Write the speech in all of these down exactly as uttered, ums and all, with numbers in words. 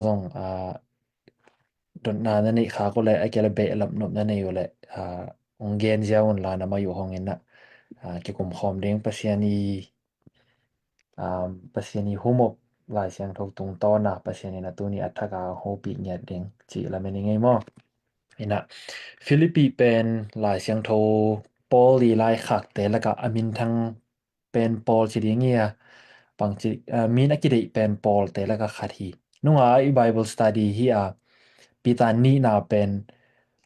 zong, ah, dotna na neih khak uh leh, a kia le behlap nop na nei uh leh, ah, hong gen ziau un la na mai uh hong in ah, ah, kikum khawm ding Pasian i, ah, Pasian i humop Lai Siangtho tungtawn a Pasian in a tuni a thak a hopih ngiat ding cih lamen i ngei maw? In ah Philippi pen Lai Siangtho Paul i laikhakte lakah a minthang pen Paul ci ding hi a, bangci, ah, min a kideih pen Paul te lakah khat hi. Nunga i Bible study hi a, Peter nihna pen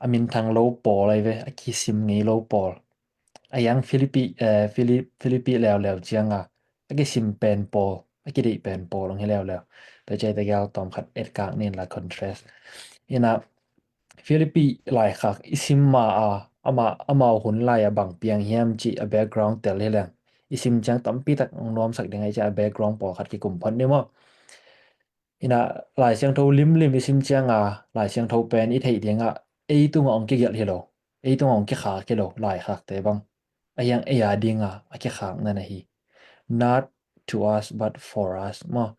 a minthang lo Paul ahi ve, a kisim ngei lo Paul. A hiang Philippi, eh, Philip-, Philippi leuleu cianga a kisim pen Paul, a kideih pen Paul hong hi leuleu. Tua ciai tegel tawm khat etkak nin la contrast. In ah Philippi laikhak i sim ma a, ama, amau hun lai a bang piang hiam cih a background tel hi leng, i sim ciang tampi tak hong nuamsak ding ahi ciah a background pawlkhat kikum phot ni maw? In ah Lai Siangtho limlim i sim cianga Lai Siangtho pen i theih dingah ei tungah hong kigelh hi lo, ei tungah hong kikhak hi lo laikhakte bang. A hiang ei a dinga a kikhakna na hi. Not to us but for us maw?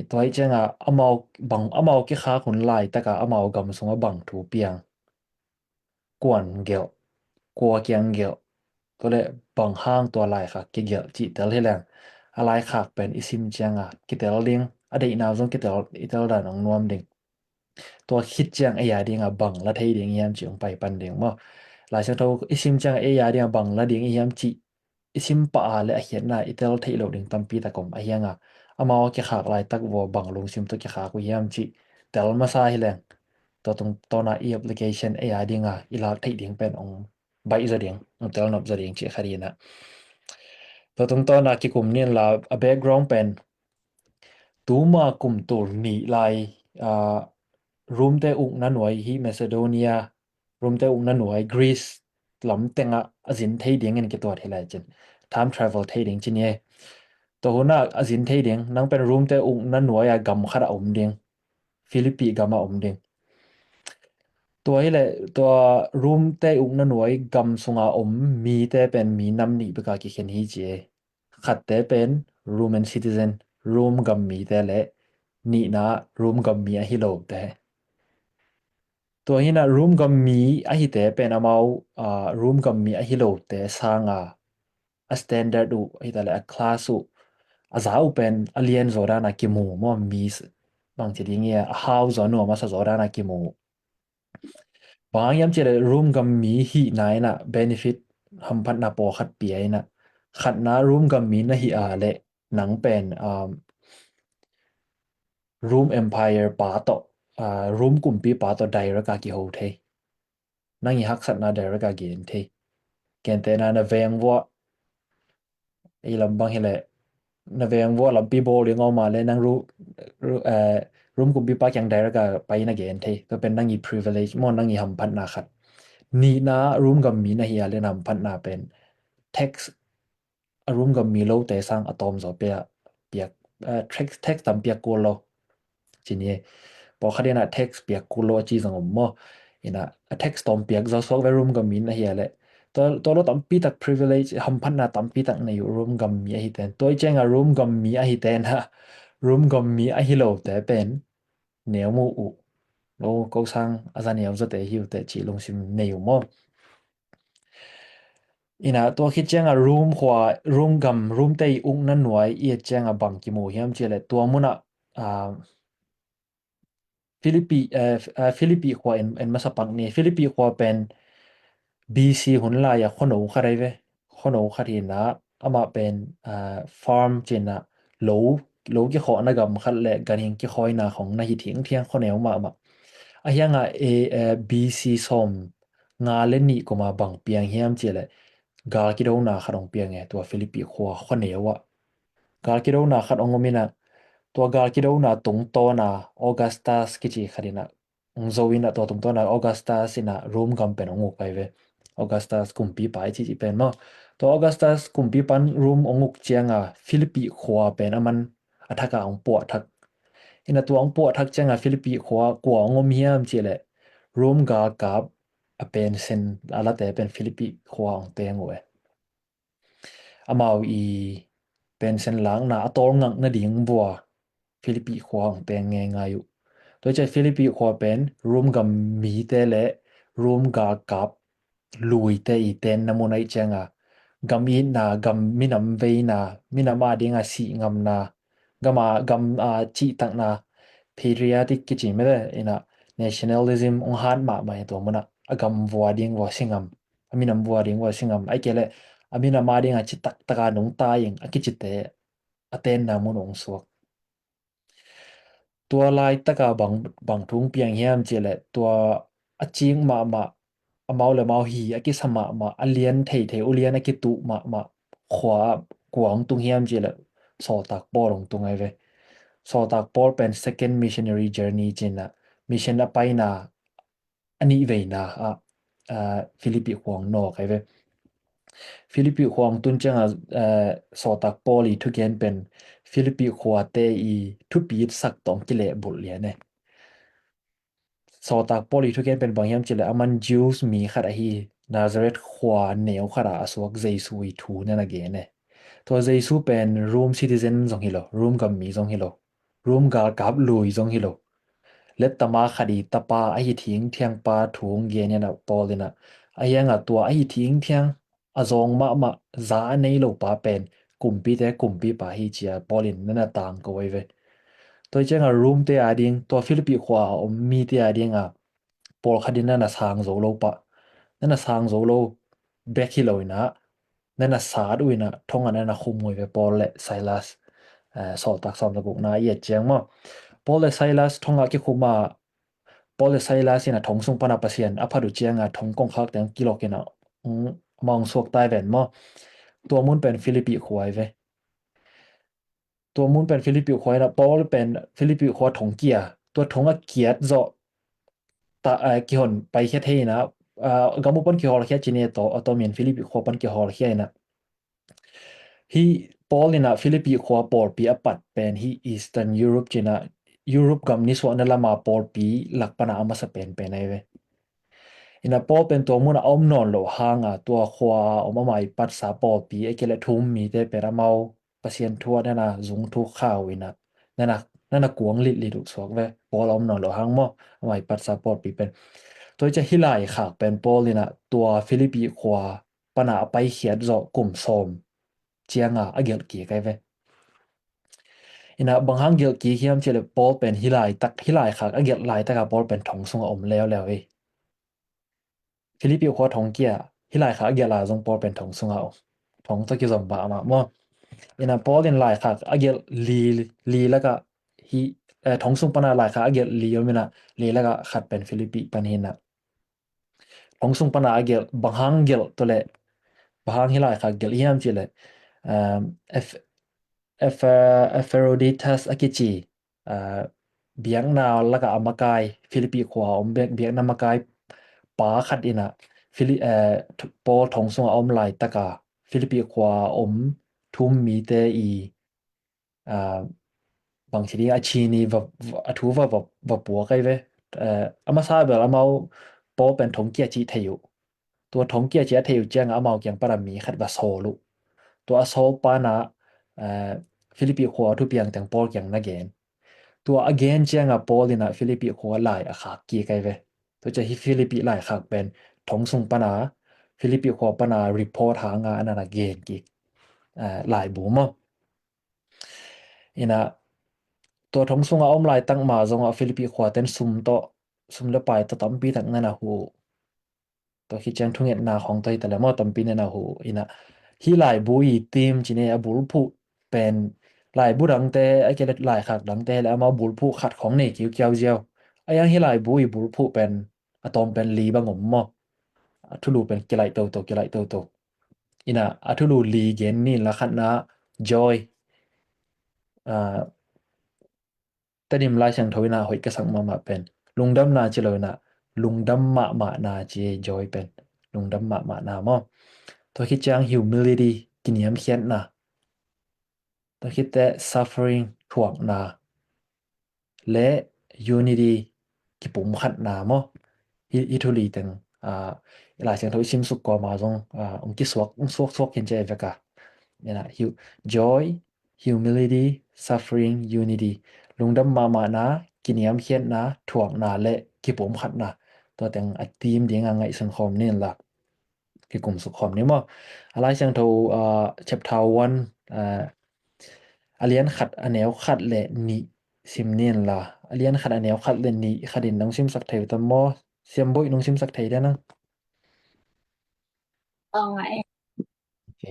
Tua hi cianga amau bang, amau kikhak hun laitaka amau gam sunga bang thu piang, kuan gelh, kua kiang gelh, tua le bang hang tua laikhak kigelh cih tel hi leng, a laikhak pen i sim cianga kitel ding, a deihna zong kitel, i tel dan hong nuam ding. Tua khit ciang ei a dinga bang la thei ding hiam cih hong pai pan ding maw? Lai Siangtho i sim cianga ei a dinga bang la ding hiam cih i sim pah a le a khiatna i tel theih loh ding tampi tak om a hianga, amau a kikhak laitak vua bang lungsim tawh kikhak uh hiam cih tel masa hi leng, tua tungtawna i application ei a dinga i lak theih ding pen hong baih zaw ding, hong tel nop zaw ding cih khat hi in ah. Tua tungtawna kikum nin la a background pen tuma kum tul nih lai, ah, Rome te ukna nuai hi Macedonia, Rome te ukna nuai Greece lam tengah a zin thei dingin kituat hi lai cin. Time travel thei ding cin hi. Tua hunah a zin thei ding, nang pen Rome te ukna nuai a gam khat a om ding. Philippi gam a om ding. Tua hi le, tua Rome te ukna nuai gam sunga om mite pen mi nam nih beka kikhen hi ci e. Khatte pen Roman citizen, Rome gam mite le nihna Rome gam mi ahi lote. Tua hi in ah Rome gam mi ahite pen amau, ah, Rome gam mi ahi lote sanga a standard uh, hi ta le a class uh, a za uh pen a lian zaw dana kimu maw, mi s-, bangci ding hi a, a hau zaw, nuam a sa zaw dana kimu. Bang hang hiam cih le Rome gam mi hihna in ah benefit hamphatna pawlkhat pia in ah, khatna Rome gam mi na hih a le nang pen, um, Rome Empire pa tawh, ah, Rome kumpi pa tawh direct a kiho thei. Nang i haksatna direct a gen thei. Gentehna na veng vuah, i lam bang hi le, na veng vuah lampi bawl ding om a le nang Ru-, Ru-, eh, Rome kumpi pa kiang direct a pai na gen thei. Tua pen nang i privilege maw, nang i hamphatna khat. Nihna Rome gam mi na hi a le na hamphatna pen tax a Rome gam mi lote sang a tawm zaw pia, piak, eh, tax, tax tam piak kul lo. Ci ni, pawlkhat in ah tax piak kul lo a ci zong om maw? In ah a tax tawm piak zaw suak ve Rome gam mi na hi a le. Tua, tua lo tampi tak privilege, hamphatna tampi tak nei uh Rome gam mi ahi ten. Tua i cianga Rome gam mi ahi ten ah, Rome gam mi ahi lote pen neu mu uh. Lo ko sang a za neu zawte hi uh teh cih lungsim nei uh maw? In ah tua khit cianga Rome khua, Rome gam, Rome te i ukna nuai i et cianga bang kimu hiam cih le tua munah, ah, Philippi, eh, eh, Philippi khua en, en masa pak ni. Philippi khua pen B C hun lai a khuano khat ahi ve. Khuano khat hi in ah amah pen, ah, farm ci in ah lo, lo kikhawhna gam khat le ganhing kikhawina khong na hi thiangthiang khuaneu mahmah. A hianga, eh, eh, B C sawm nga le nih kuma bang piang hiam cih le gal kidona khat hong piang e, tua Philippi khua khuaneu ah. Gal kidona khat hong om in ah, tua gal kidona tungtawna Augustus kici khat in ah hong zo in ah, tua tungtawna Augustus in ah Rome gam pen hong uk ahi ve. Augustus kumpipa i cihcih pen maw? Tua Augustus kumpipan Rome hong uk cianga Philippi khua pen aman a thaka hong puah thak. In ah tua hong puah thak cianga Philippi khua kua hong om hiam cih le Rome galkap a pensen a late pen Philippi khua hong teng uh e. Amau i pensen lakna a tawlngak nading vua Philippi khua hong teng ngeingai uh. Tua ciah Philippi khua pen Rom gam mite le Rom galkap luite i tenna mun ahih cianga gam itna, gam minam veina, minam adinga sih ngamna, gam a, gam a cihtakna, patriotic kici mete ina nationalism hong hat mahmah hi tua munah a gam vua ding vua si ngam, a minam vua ding vua si ngam, ahih kei leh a minam adinga citak taka nungta ing a kicite a tenna mun hong suak. Tua laitaka bang, bang thu hong piang hiam cihleh tua a cing mahmah, amau le mau hi a kisa mahmah, a lian theithei ulian a kituh mahmah khua kua hong tung hiam cihleh Sawltak Paul hong tung ahi ve. Sawltak Paul pen second missionary journey cinah mission a paina a nih veina ah, ah, Philippi khua hong nawk ahi ve. Philippi khua hong tun cianga, ah, Sawltak Paul i thugen pen Philippi khuate i thupitsak tawh hong kilehbulh lian e. Sawltak Paul i thugen pen bang hiam cihleh aman Jews mi khat ahi, Nazareth khua neu khat ah a suak Jesu i thu na na gen e. Tua Jesu pen Rome citizen zong hi lo, Rome gam mi zong hi lo, Rome galkap lui zong hi lo, lettama khat i tapa ahi thingthiang pa thu hong gen inah Paul inah a hianga tua ahi thingthiang a zawng mahmah za a nei lo pa pen kumpite kumpipa hi cia Paul in na na tangko ahi ve. Tua hi cianga Rome te ading, tua Philippi khua a om mite adinga pawlkhat in na na sang zo lo pah, na na sang zo lo bek hi lo inah na na sat uh inah thongah na na khum uh hi ve Paul le Silas, eh, Sawltak sawm le gukna i et ciang maw. Paul le Silas thongah kikhum a, Paul le Silas inah thong sung pana Pasian a phat uh cianga thong kongkhak teng kilok inah, mm, amah hong suak tai ven maw. Tua mun pen Philippi khua hi ve. Tua mun pen Philippi khua inah Paul pen Philippi khua thong kia, tua thong a kiat zawh ta, a, kihon paikhia thei inah, a, gam uh pan kihawlkhia cine tawh a tawmin Philippi khua pan kihawlkhia inah. Hi Paul inah Philippi khua pawlpi a pat pen hi Eastern Europe cinah Europe gam nisuahna lama pawlpi lak pana a masa penpen ahi ve. Inah Paul pen tua munah a om nawn loh hanga tua khua a om ama i patsa pawlpi a kile thum mite pen amau Pasian thu ah na na zung thuk kha uh inah na na, na na kuang litlit uh suak ve. Paul a om nawn loh hang maw, ama i patsa pawlpi pen. Tua hi ciah hi laikhak pen Paul inah tua Philippi khua pana a paikhiat zawh kum sawm cianga a gelh kik ahi ve. Inah bang hang gelh kik hiam cihleh Paul pen hi laitak, hi laikhak a gelh laitaka Paul pen thong sungah om leuleu hi. Philippi khua thong kia, hi laikhak a gelh a zong Paul pen thong sungah om. Thong tawh kizom pah amah maw. Inah Paul in laikhak a gelh li, li lakah hi, eh, thong sung pana laikhak a gelh li om inah li lakah khat pen Philippi pan hi inah. Thong sung pana a gelh, bang hang gelh tua leh, bang hang hi laikhak gelh hiam cihleh, um, Eph-, Eph-, Epaphroditus a kici, uh, biakna lakah a makai, Philippi khua a om biak, biakna makai pa khat inah Phili-, uh, Paul thong sungah a om laitaka Philippi khua a om thum mite i, ah, bangci ding a cin i va, va, a thu va, va, va puak ahi ve. Eh, a masa bel amau Paul pen thong kia cih thei uh. Tua thong kia cih a thei uh cianga amau kiang pana mi khat va sawl uh. Tua a sawl pana, eh, Philippi khua a thupiang teng Paul kiang na gen. Tua a gen cianga Paul inah Philippi khua lai a khak kik ahi ve. Tua ciah hi Philippi laikhak pen thong sung pana, Philippi khua pana report hanga a na na gen kik, eh, laibu maw. Inah tua thong sungah a om laitak ma zongah Philippi khua ten sum tawh, sum le pai tawh tampi tak na na huh. Tua khit ciang thungetna khawng tawh hi ta le maw, tampi na na huh. Inah hi laibu i tim cine a bulphuh pen laibu dangte, a kile laikhak dangte le amau bulphuh khat khawng nei kiukiau ziau. A hiang hi laibu i bulphuh pen a tawm pen li bang om maw. A thulu pen kilaih toto, kilaih toto. Inah a thulu li gen ni inla, khatna joy. Ah, Tedim Lai Siangtho inah hoih ka sak mahmah pen lungdamna ci lo inah lungdam mahmahna ci, joy pen lungdam mahmahna maw. Tua khit ciang humility, kiniamkhiatna. Tua khitteh suffering, thuakna, le unity, kipumkhatna maw. Hi, hi thu li teng, ah, Lai Siangtho i simsuk kawma zong, ah, hong kisuak, hong suaksuak khin ci ahi vek a. Inah, hu-, joy, humility, suffering, unity. lungdam mahmahna, kiniamkhiatna, thuakna le kipumkhatna. Tua teng a theme dinga ngaihsun khawm ni inla, kikumsuk khawm ni maw. A Lai Siangtho, ah, chapter one, ah, a lian khat, a neu khat le nih sim ni inla. A lian khat, a neu khat le nih khatin nong simsak thei uh tam maw? Siam Boih, nong simsak thei dia nang? Aw, ngah e. Ok.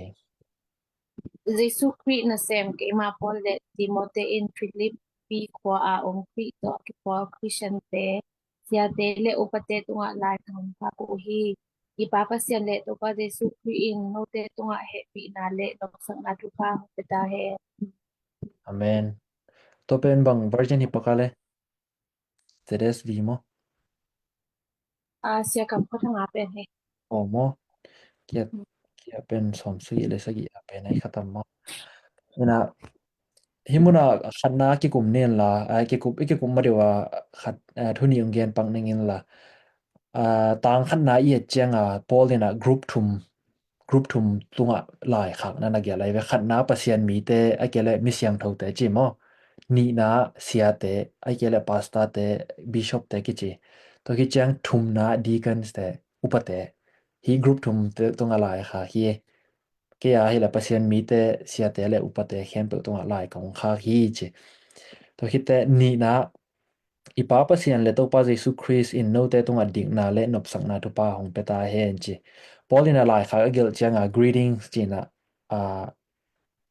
Jesu Khrih nasem keima Paul le Timote in Filipi khua a om Khrih tawh a kiphual Khristiante, siate le upate tungah lai ka hong khak uh hi. I Pa Pasian le Topa Jesu Khrih in note tungah hehpihna le nopsakna thupha hong pia ta hen. Amen. Tua pen bang version hi paka le? Z S V maw? Ah, Sia Kam Khuathanga pen hi. Aw maw? Kia, kia pen sawmsagih le sagih a pen ahi khatam maw? Ina, hih muna khatna kikum ni inla, a, kikum, i kikum ma deuh a khat, a, thu nih ong gen pak ning inla. A, tang khatna i et cianga Paul ina group thum, group thum tungah laikhakna na gelh ahi ve. Khatna Pasian mite, a kele mi siangthote ci maw? Nihna siate, a kele pastorte, bishopte kici. Tua khit ciang thumna deaconste, upate. Hih group thum te tungah laikhak hi. Kei a hile Pasian mite, siate le upate khempeuh tungah lai ka hong khak hi ci. Tua khitte nihna, i Pa Pasian le Topa Jesu Khrist in note tungah dikna le nopsakna thupha hong pia ta hen ci. Paul ina laikhak a gelh cianga greetings cina, a,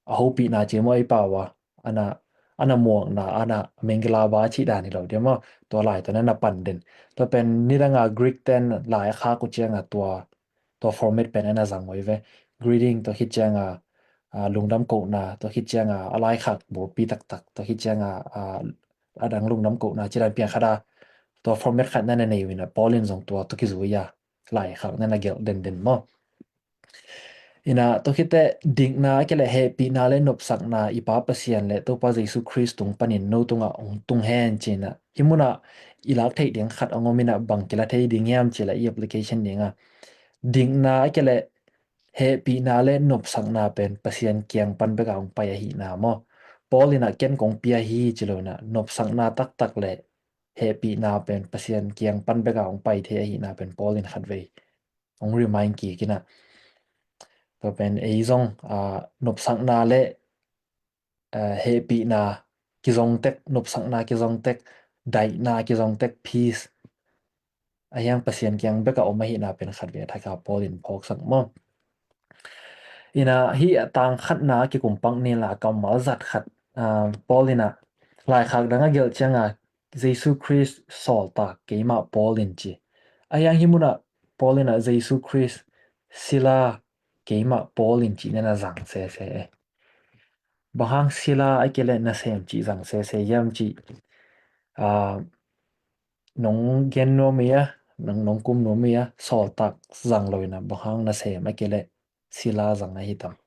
a hopihna ci maw i pau a, ana, ana muakna, ana mengila ba cih dan hi lo dia maw, tua lai tawh na na pan den. Tua pen nidanga Greek ten laikhak uh cianga tua, tua format pen ana zang uh hi ve. Greeting tua khit cianga, a, lungdam kohna, tua khit cianga a laikhak bawlpi taktak, tua khit cianga, a, a dang lungdam kohna, ci dan piang khat a, tua format khat na na nei uh ina, Paul in zong tua, tua kizui a, laikhak na na gelh denden maw. Ina, tua khitte dikna a kele hehpihna le nopsakna i Pa Pasian le Topa Jesu Khrist tung panin no tungah hong tung hen cina. Hih muna i lak theih ding khat a ngom ina bang kila thei ding hiam cila i application dinga. Dikna a kele hehpihna le nopsakna pen Pasian kiang pan beka hong pai ahihna maw. Paul ina ken kong pia hi ci lo ina, nopsakna taktak le hehpihna pen Pasian kiang pan beka hong pai thei ahihna pen Paul in khatvei hong remind kik ina. Tua pen ei zong, a, nopsakna le, a, hehpihna kizong tek, nopsakna kizong tek, daihna kizong tek, peace. A hiang Pasian kiang beka om ahihna pen khatvei a thaka Paul in phawksak maw. Ina hih a tang khatna kikum pak ni inla kammal zat khat, a, Paul ina laikhak dang a gelh cianga Jesu Khrist sawltak keimah Paul in ci. A hiang hih muna Paul ina Jesu Khrist sila keimah Paul in ci nena zang sese e. Bang hang sila a kele nasem ci zang sese hiam ci, a, nong gen nuam ia, nong, nong kum nuam ia, sawltak zang lo ina bang hang nasem a kele sila zang ahi tam.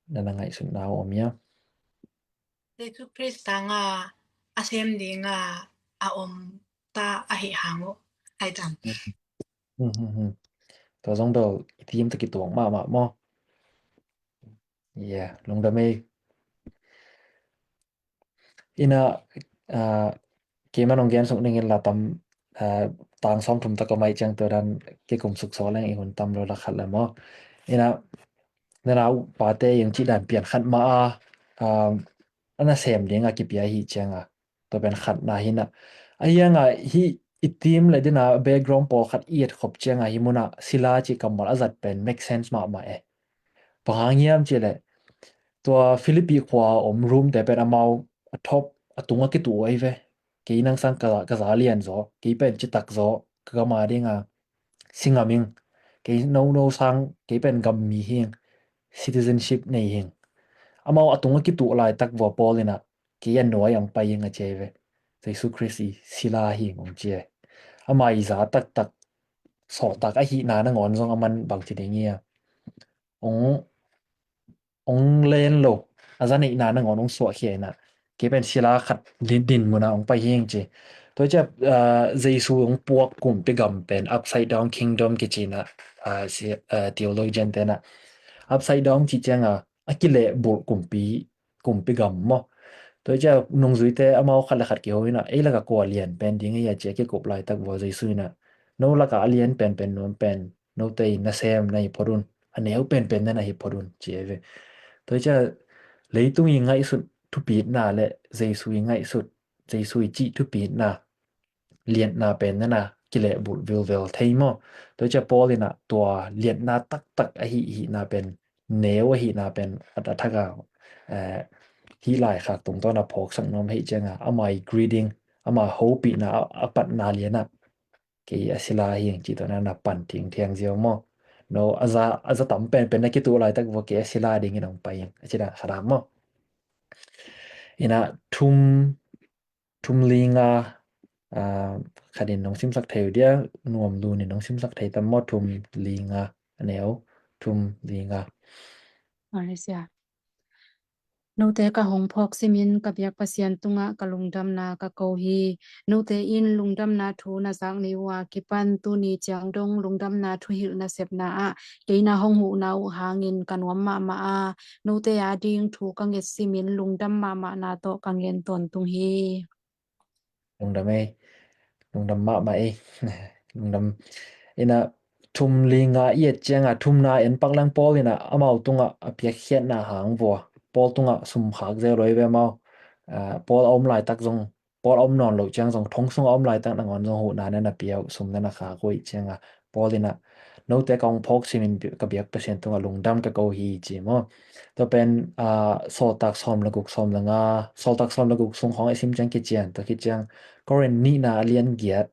Na na ngaihsutna om ia? Jesu Khrist tanga a sem dinga a om ta ahi hang uh ai tam. Hmm, hmm, hmm. Tua zong bel i theme tawh kituak mahmah maw? Yeah, lungdam ei. Ina, a, keima nong gen suk ning inla tam, a, tang sawmthum tak a mai ciang tua dan kikum suk sawleng i hun tam lo la khat la maw. Ina, nana upate i hong cih dan pian khat ma a, a, ana sem dinga kipia hi cianga. Tua pen khatna hi na. A hianga hi i theme le dina background pawlkhat i et khop cianga hi muna sila ci kammal a zat pen make sense mahmah e. Bang hang hiam cih leh tua Filipi khua a om roomte pen amau a thawp a tung a kituh ahi ve. Kei nang sang ka, ka za lian zaw, kei pen citak zaw, ka gam a dinga si ngam ing. Kei nono sang, kei pen gam mi hi ing, citizenship nei hi ing. Amau a tung a kituh laitak vua Paul ina kei a nuai ang pai ing a ci ahi ve. Jesu Khrist i sila hi ing hong ci ahi. Ama i za taktak, sawltak ahihna nangawn zong a man bang ci ding ia. Hong, hong len lo, a za neihna nangawn hong suahkhia ina, kei pen sila khat din, din muna hong pai hi ing ci. Tua cia, ah, Jesu hong puak kumpi gam pen upside down kingdom kici ina, ah, si, ah, theologian te na. Upside down ci cianga, a kilehbulh kumpi, kumpi gam maw. Tua hi ciah nungzuite amau khat le khat kiho inah, ei lakah kua lian pen ding hi a ci a kikup laitak vua Jesu inah, no lakah a lian penpen nuam pen note in na sem na hi phot un, a neu penpen na na hi phot un ci ei ve. Tua hi ciah leitung i ngaihsut thupitna le Jesu i ngaihsut, Jesu i cih thupitna liatna pen nana kilehbulh vilvel thei maw. Tua hi ciah Paul inah tua liatna taktak ahi, hihna pen, neu ahihna pen a, a thak a, eh, hih laikhak tungtawn a phawksak nuam ahih cianga ama i greeting, ama hopihna a, a patna lianah kei a sila hi ing cih tawh nana pan thingthiang ziau maw. No, a za, a za tam penpen na kituh laitak vua kei a sila dingin hong pai ing a ci dan khat a maw. Inah thum thum li nga, ah, khatin nong simsak thei uh dia, Nuam Lun in nong simsak thei tam maw, thum li nga, a neu thum li nga. Malaysia. Note ka hong phawk simin ka biak Pasian tungah ka lungdamna ka ko hi. Note in lungdamna thu na zak ni uh a kipan tuni ciang dong lungdamna thuhilh nasepna ah kei na hong huhna uh hangin ka nuam mahmah a, note a ding thu ka nget simin lungdam mahmahna tawh ka ngen tawntung hi. Lungdam ei, lungdam mahmah ei. Lungdam. Inah thum li nga i et cianga thumna en pak leng Paul inah amau tungah a piakkhiatna hang vua, Paul tungah sum khak zel lo i ve mau. Ah, Paul a om laitak zong, Paul a om nawn loh ciang zong, thong sungah a om laitak nangawn zong huhna na na pia uh, sum na na khak uh ih cianga Paul inah note ka hong phawk simin ka biak Pasian tungah lungdam ka ko hi ci maw. Tua pen, ah, Sawltak sawm le guk, sawm le nga, Sawltak sawm le guk sung khawng i sim ciang kician, tua kiciang Korin nihna a lian giat,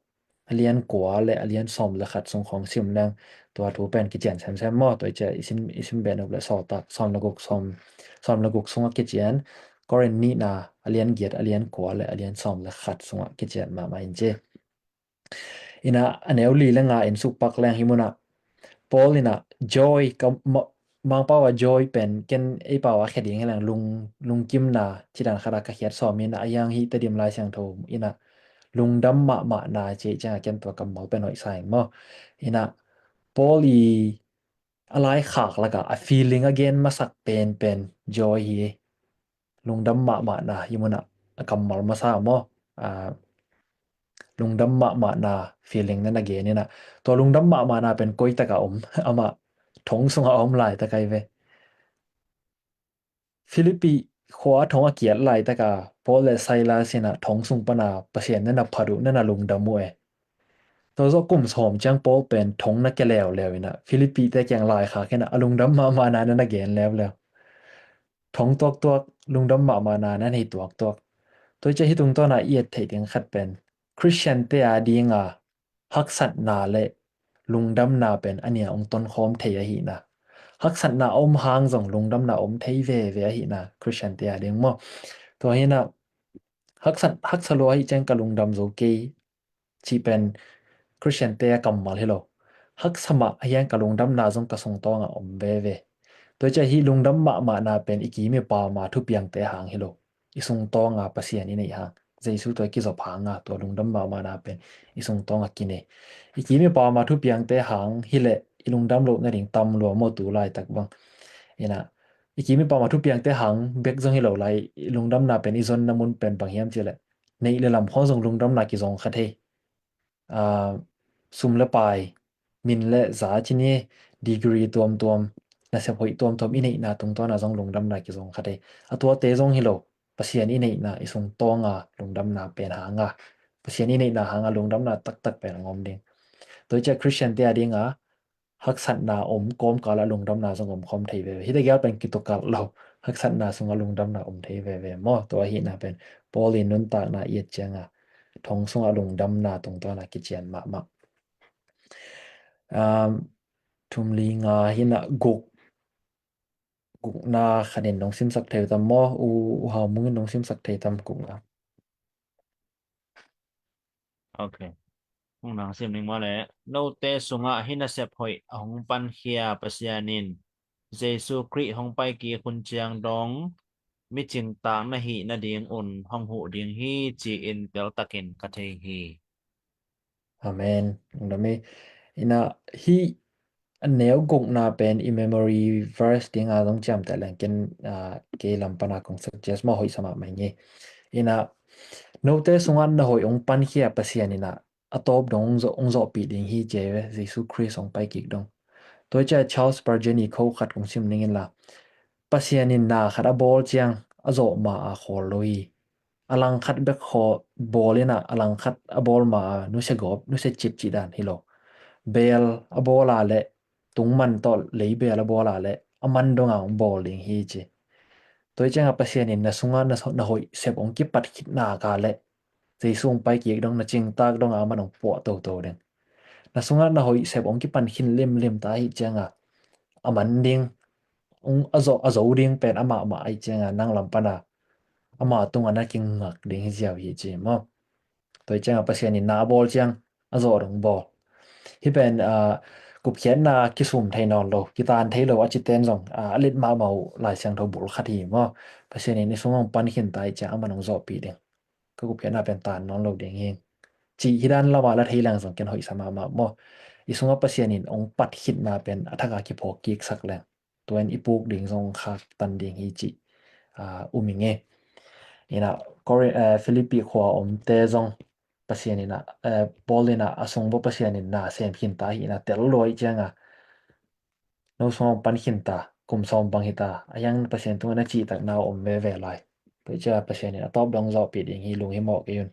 a lian kua le a lian sawm le khat sung khawng sim leng tua thu pen kician semsem maw. Tua i cia i sim, i sim beh nop le Sawltak sawm le guk, sawm, sawm le guk sungah kician, Korin nihna a lian giat, a lian kua le a lian sawm le khat sungah kician mahmah in ci. Inah a neu li le nga in suk pak leng hih munah Paul inah joy ka ma-, Mangpau a joy pen ken ei pau a khia ding hi leng lung, lungkimna ci dan khat a ka khiat sawm inah a hiang hih Tedim Lai Siangtho inah lungdam mahmahna ci cianga ken tua kammal pen hoih sa ing maw. Inah Paul i a laikhak lakah a feeling a gen masak penpen joy hi. Lungdam mahmahna hih munah a kammal masa maw. Ah, lungdam mahmahna feeling na na gen inah tua lungdam mahmahna pen koi taka om? Amah thong sungah a om laitak ai ve. Philippi khua thong a kiat laitaka Paul le Silas inah thong sung pana Pasian na na phat uh, na na lungdam uh e. Tua zawh kum sawm ciang Paul pen thong na kia leuleu inah Philippi te kiang laikhak inah a lungdam mahmahna na na gen leuleu. Thong tuaktuak, lungdam mahmahna na nei tuaktuak. Tua i cia hih tungtawna i et theih ding khat pen Khristian te a dinga haksatna le lungdamna pen a nia hong tonkhawm thei ahihna. Haksatna a om hang zong lungdamna a om thei veve ahihna Khristian te a ding maw. Tua hinah haksat, haksa lua ahih ciang ka lungdam zo kei cih pen Khristian te a kammal hi lo. Haksa mah ahiang ka lungdamna zong ka sungtawngah om veve. Tua i cia hih lungdam mahmahna pen i kim i pama thupiangte hang hi lo. I sungtawnga Pasian i neih hang, Jesu tua i kizop hanga tua lungdam mahmahna pen i sungtawnga kinei. I kim i pama thupiangte hang hileh i lungdam loh nading tam lua maw tu laitak bang. Inah i kim i pama thupiangte hang bek zong hi lo lai, i lungdamna pen i zonna mun pen bang hiam cihleh neih le lam khawng zong lungdamna kizong kha thei. Aa, sum le pai, min le za ci ni, degree tuamtuam, nasep hoih tuamtuam i neihna tungtawna zong lungdamna kizong kha thei. A tuate zong hi lo, Pasian i neihna i sungtawnga lungdamna pen hanga, Pasian i neihna hanga lungdamna taktak pen a ngom ding. Tua i cia Khristian te a dinga haksatna om kawmkala lungdamna zong om khawm thei veve. Hite gial pen kitukalh lo, haksatna sunga lungdamna om thei veve maw. Tua ahihna pen Paul in nuntakna i et cianga thong sunga lungdamna tungtawna kician mahmah. Um, thum li nga hinah guk, gukna khanin nong simsak thei tam maw? U, U Hau Mung in nong simsak thei tam gukna? Ok. Hong nang sim ning maw le. Note sungah hih nasep hoih a hong pankhia Pasian in Jesu Khrih hong pai kik hun ciang dong micingtak na hih nadingun hong huh ding hi ci-in teltakin ka thei hi. Amen. Lungdam hi. Inah hih a neu gukna pen i memory verse dinga zong ciamteh leng ken, ah, kei lam pana kong suggest mah hoih sa mahmah ing e. Ina, note sungah na hoih hong pankhia Pasian ina a tawp dong hong zawh, hong zawhpih ding hi ci e ve, Jesu Khrist hong pai kik dong. Tua hi ciah Charles Spurgeon i kho khat kong sim ning inla, Pasian in na khat a bawl ciang a zawh ma a khawl lo hi. A langkhat bek khaw bawl ina a langkhat a bawl ma a nusia gawp, nusia cip cih dan hi lo. Beel a bawl a le, tungman tawh leibeel a bawl a le, a man donga hong bawl ding hi ci. Tua hi cianga Pasian in na sunga na, na hoih sep hong kipat khitna ka le, Jesu hong pai kik dong na cingtak donga a man hong puah toto ding. Na sunga na hoih sep hong kipan khin limlim ta hi cianga a man ding, hong a zo, a zo ding pen amah mah ahi cianga nang lam pana ama tunga na kingak ding hi ziau hi ci maw. Tua hi cianga Pasian in na a bawl ciang a zawh dong bawl. Hi pen, ah, kupkhiatna kisum thei nawn lo, kitan thei lo a citen zong, ah, a let mahmah uh Lai Siangtho bul khat hi maw. Pasian in i sungah hong pan khin ta hi ciang a man hong zawhpih ding. Ka kupkhiatna pen tan nawn lo ding hi. Cih hi dan lama la thei leng zong ken hoih sa mahmah maw. I sungah Pasian in hong pat khitna pen a thaka kiphawk kiksak leng tua in i puk ding zong khak tan ding hi cih, ah, um ing e. Ina, Kori-, eh, Philippi khua omte zong Pasian ina, eh, Paul ina a sung bo Pasian in na sem khin ta hi ina tel luai cianga no sungah hong pan khin ta, kum sawm bang hi ta, a hiang Pasian tungah na cihtakna om veve lai. Tua hi ciah Pasian in a tawp dong zawhpih ding hi, lunghimawh kei un.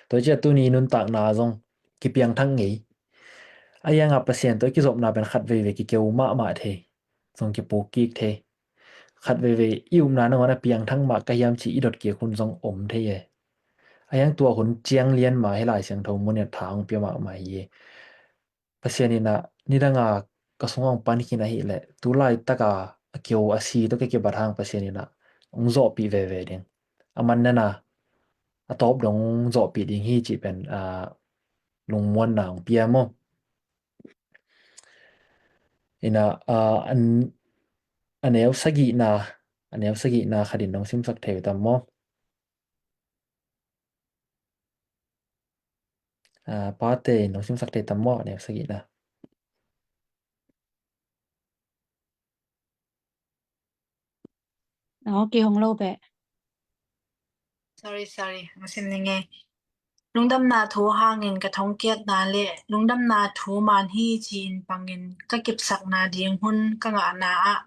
Tua hi ciah tuni nuntakna zong kipiangthak ngei. A hianga Pasian tawh i kizopna pen khat veivei kikeu mahmah thei, zong kipuk kik thei. Khat veivei i upna nangawn a piangthak mah ka hiam cih i dot kik hun zong om thei e. A hiang tua hun ciang lian ma hi Lai Siangtho mun in a tha hong pia mahmah hi e. Pasian ina nidanga ka sungah hong pan khin ahih leh tu laitaka a keu a si tawh ka kibat hang Pasian ina hong zawhpih veve ding. A man nana a tawp dong hong zawhpih ding hi cih pen, ah, lungmuanna hong pia maw. Ina, ah, an, a neu sagihna, a neu sagihna khatin hong simsak thei uh tam maw. Ah, pate in hong simsak thei tam maw, a neu sagihna. Aw, kei hong lo peh. Sorry, sorry. Hong sim ning e. Lungdamna thu hangin ka thongkiatna le lungdamna thu man hi ci-in pangin ka kipsakna ding hun ka ngahna ah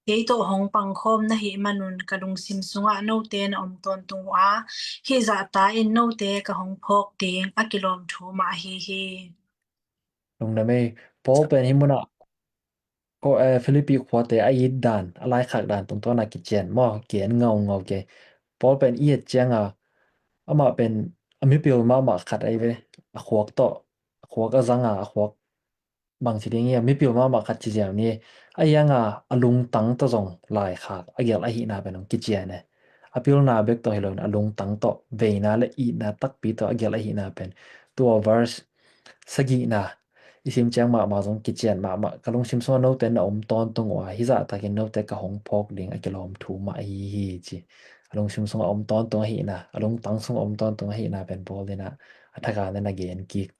kei tawh hong pangkhawm na hih manun ka lungsim sungah note na om tawntung uh a, hih zahta in note ka hong phawk ding a kilawm thu mah ahi hi. Lungdam ei. Paul pen hih munah ko, eh, Philippi khuate a it dan, a laikhak dan tungtawna kician maw, kian ngaungau kei. Paul pen i et cianga amah pen a mipil mahmah khat ahi ve. A khuak tawh, a khuak a zanga, a khuak bangci ding hi a, mipil mahmah khat ci ziau ni. A hianga a lungtang tawh zong laikhak a gelh ahihna pen hong kician e. A pilna bek tawh hi loin a lungtang tawh veina le itna takpi tawh a gelh ahihna pen tua verse sagihna i sim ciang mahmah zong kician mahmah. Ka lungsim sungah note na om tawntung uh a, hih zahtakin note ka hong phawk ding a kilawm thu mah ahi hi ci. A lungsim sungah om tawntung ahihna, a lungtang sungah om tawntung ahihna pen Paul in a, a thaka na na gen kik.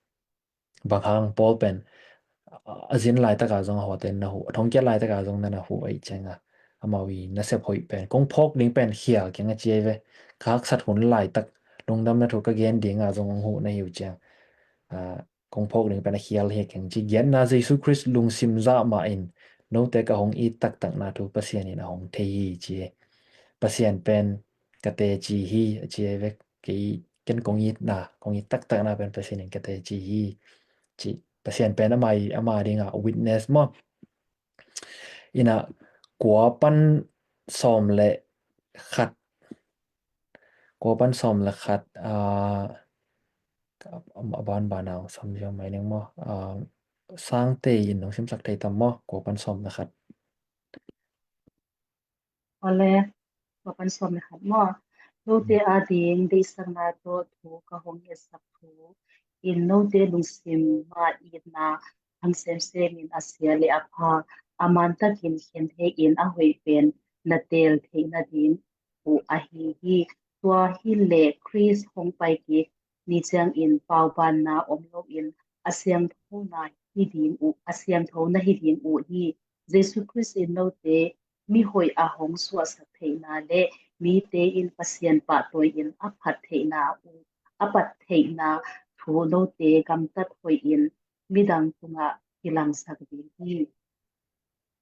Bang hang Paul pen a zin laitaka zong a huate na huh, a thongkiat laitaka zong na na huh ahih cianga amau i nasep hoih pen kong phawk ding pen khial keng a ci ahi ve. Ka haksat hun laitak lungdamna thu ka gen dinga zong hong huh na hi uh ciang, ah, kong phawk ding pen a khial hi keng ci. Giatna, Jesu Khrist lungsim zah mah in note ka hong it taktakna thu Pasian in a hong thei hi ci. Pasian pen ka teci hi a ci ahi ve. Kei ken kong itna, kong it taktakna pen Pasian in ka teci hi ci. Pasian pen ama i, ama dinga witness maw. Ina kua pan sawm le khat, kua pan sawm le khat, ah, a banbana hong sam ziau mai ning maw. Ah, Sangte in hong simsak thei tam maw, kua pan sawm le khat. Awle, kua pan sawm le khat maw. Note ading deihsakna tawh thu ka hong ngetsak thu in note lungsim mah itna hang semsem in a sia le a pha a mantakin khen thei in a hoih pen na teel theih nading uh ahi hi. Tua hi leh Khrist hong pai kik ni ciangin paubanna om loin a siangthona hi ding uh, a siangtho na hi ding uh hi. Jesu Khrist in note mihoih a hong suahsak theihna le mite in Pasian pahtawi in a phat theihna uh, a pat theihna thu note gamtat hoih in midang tungah kilangsak ding hi.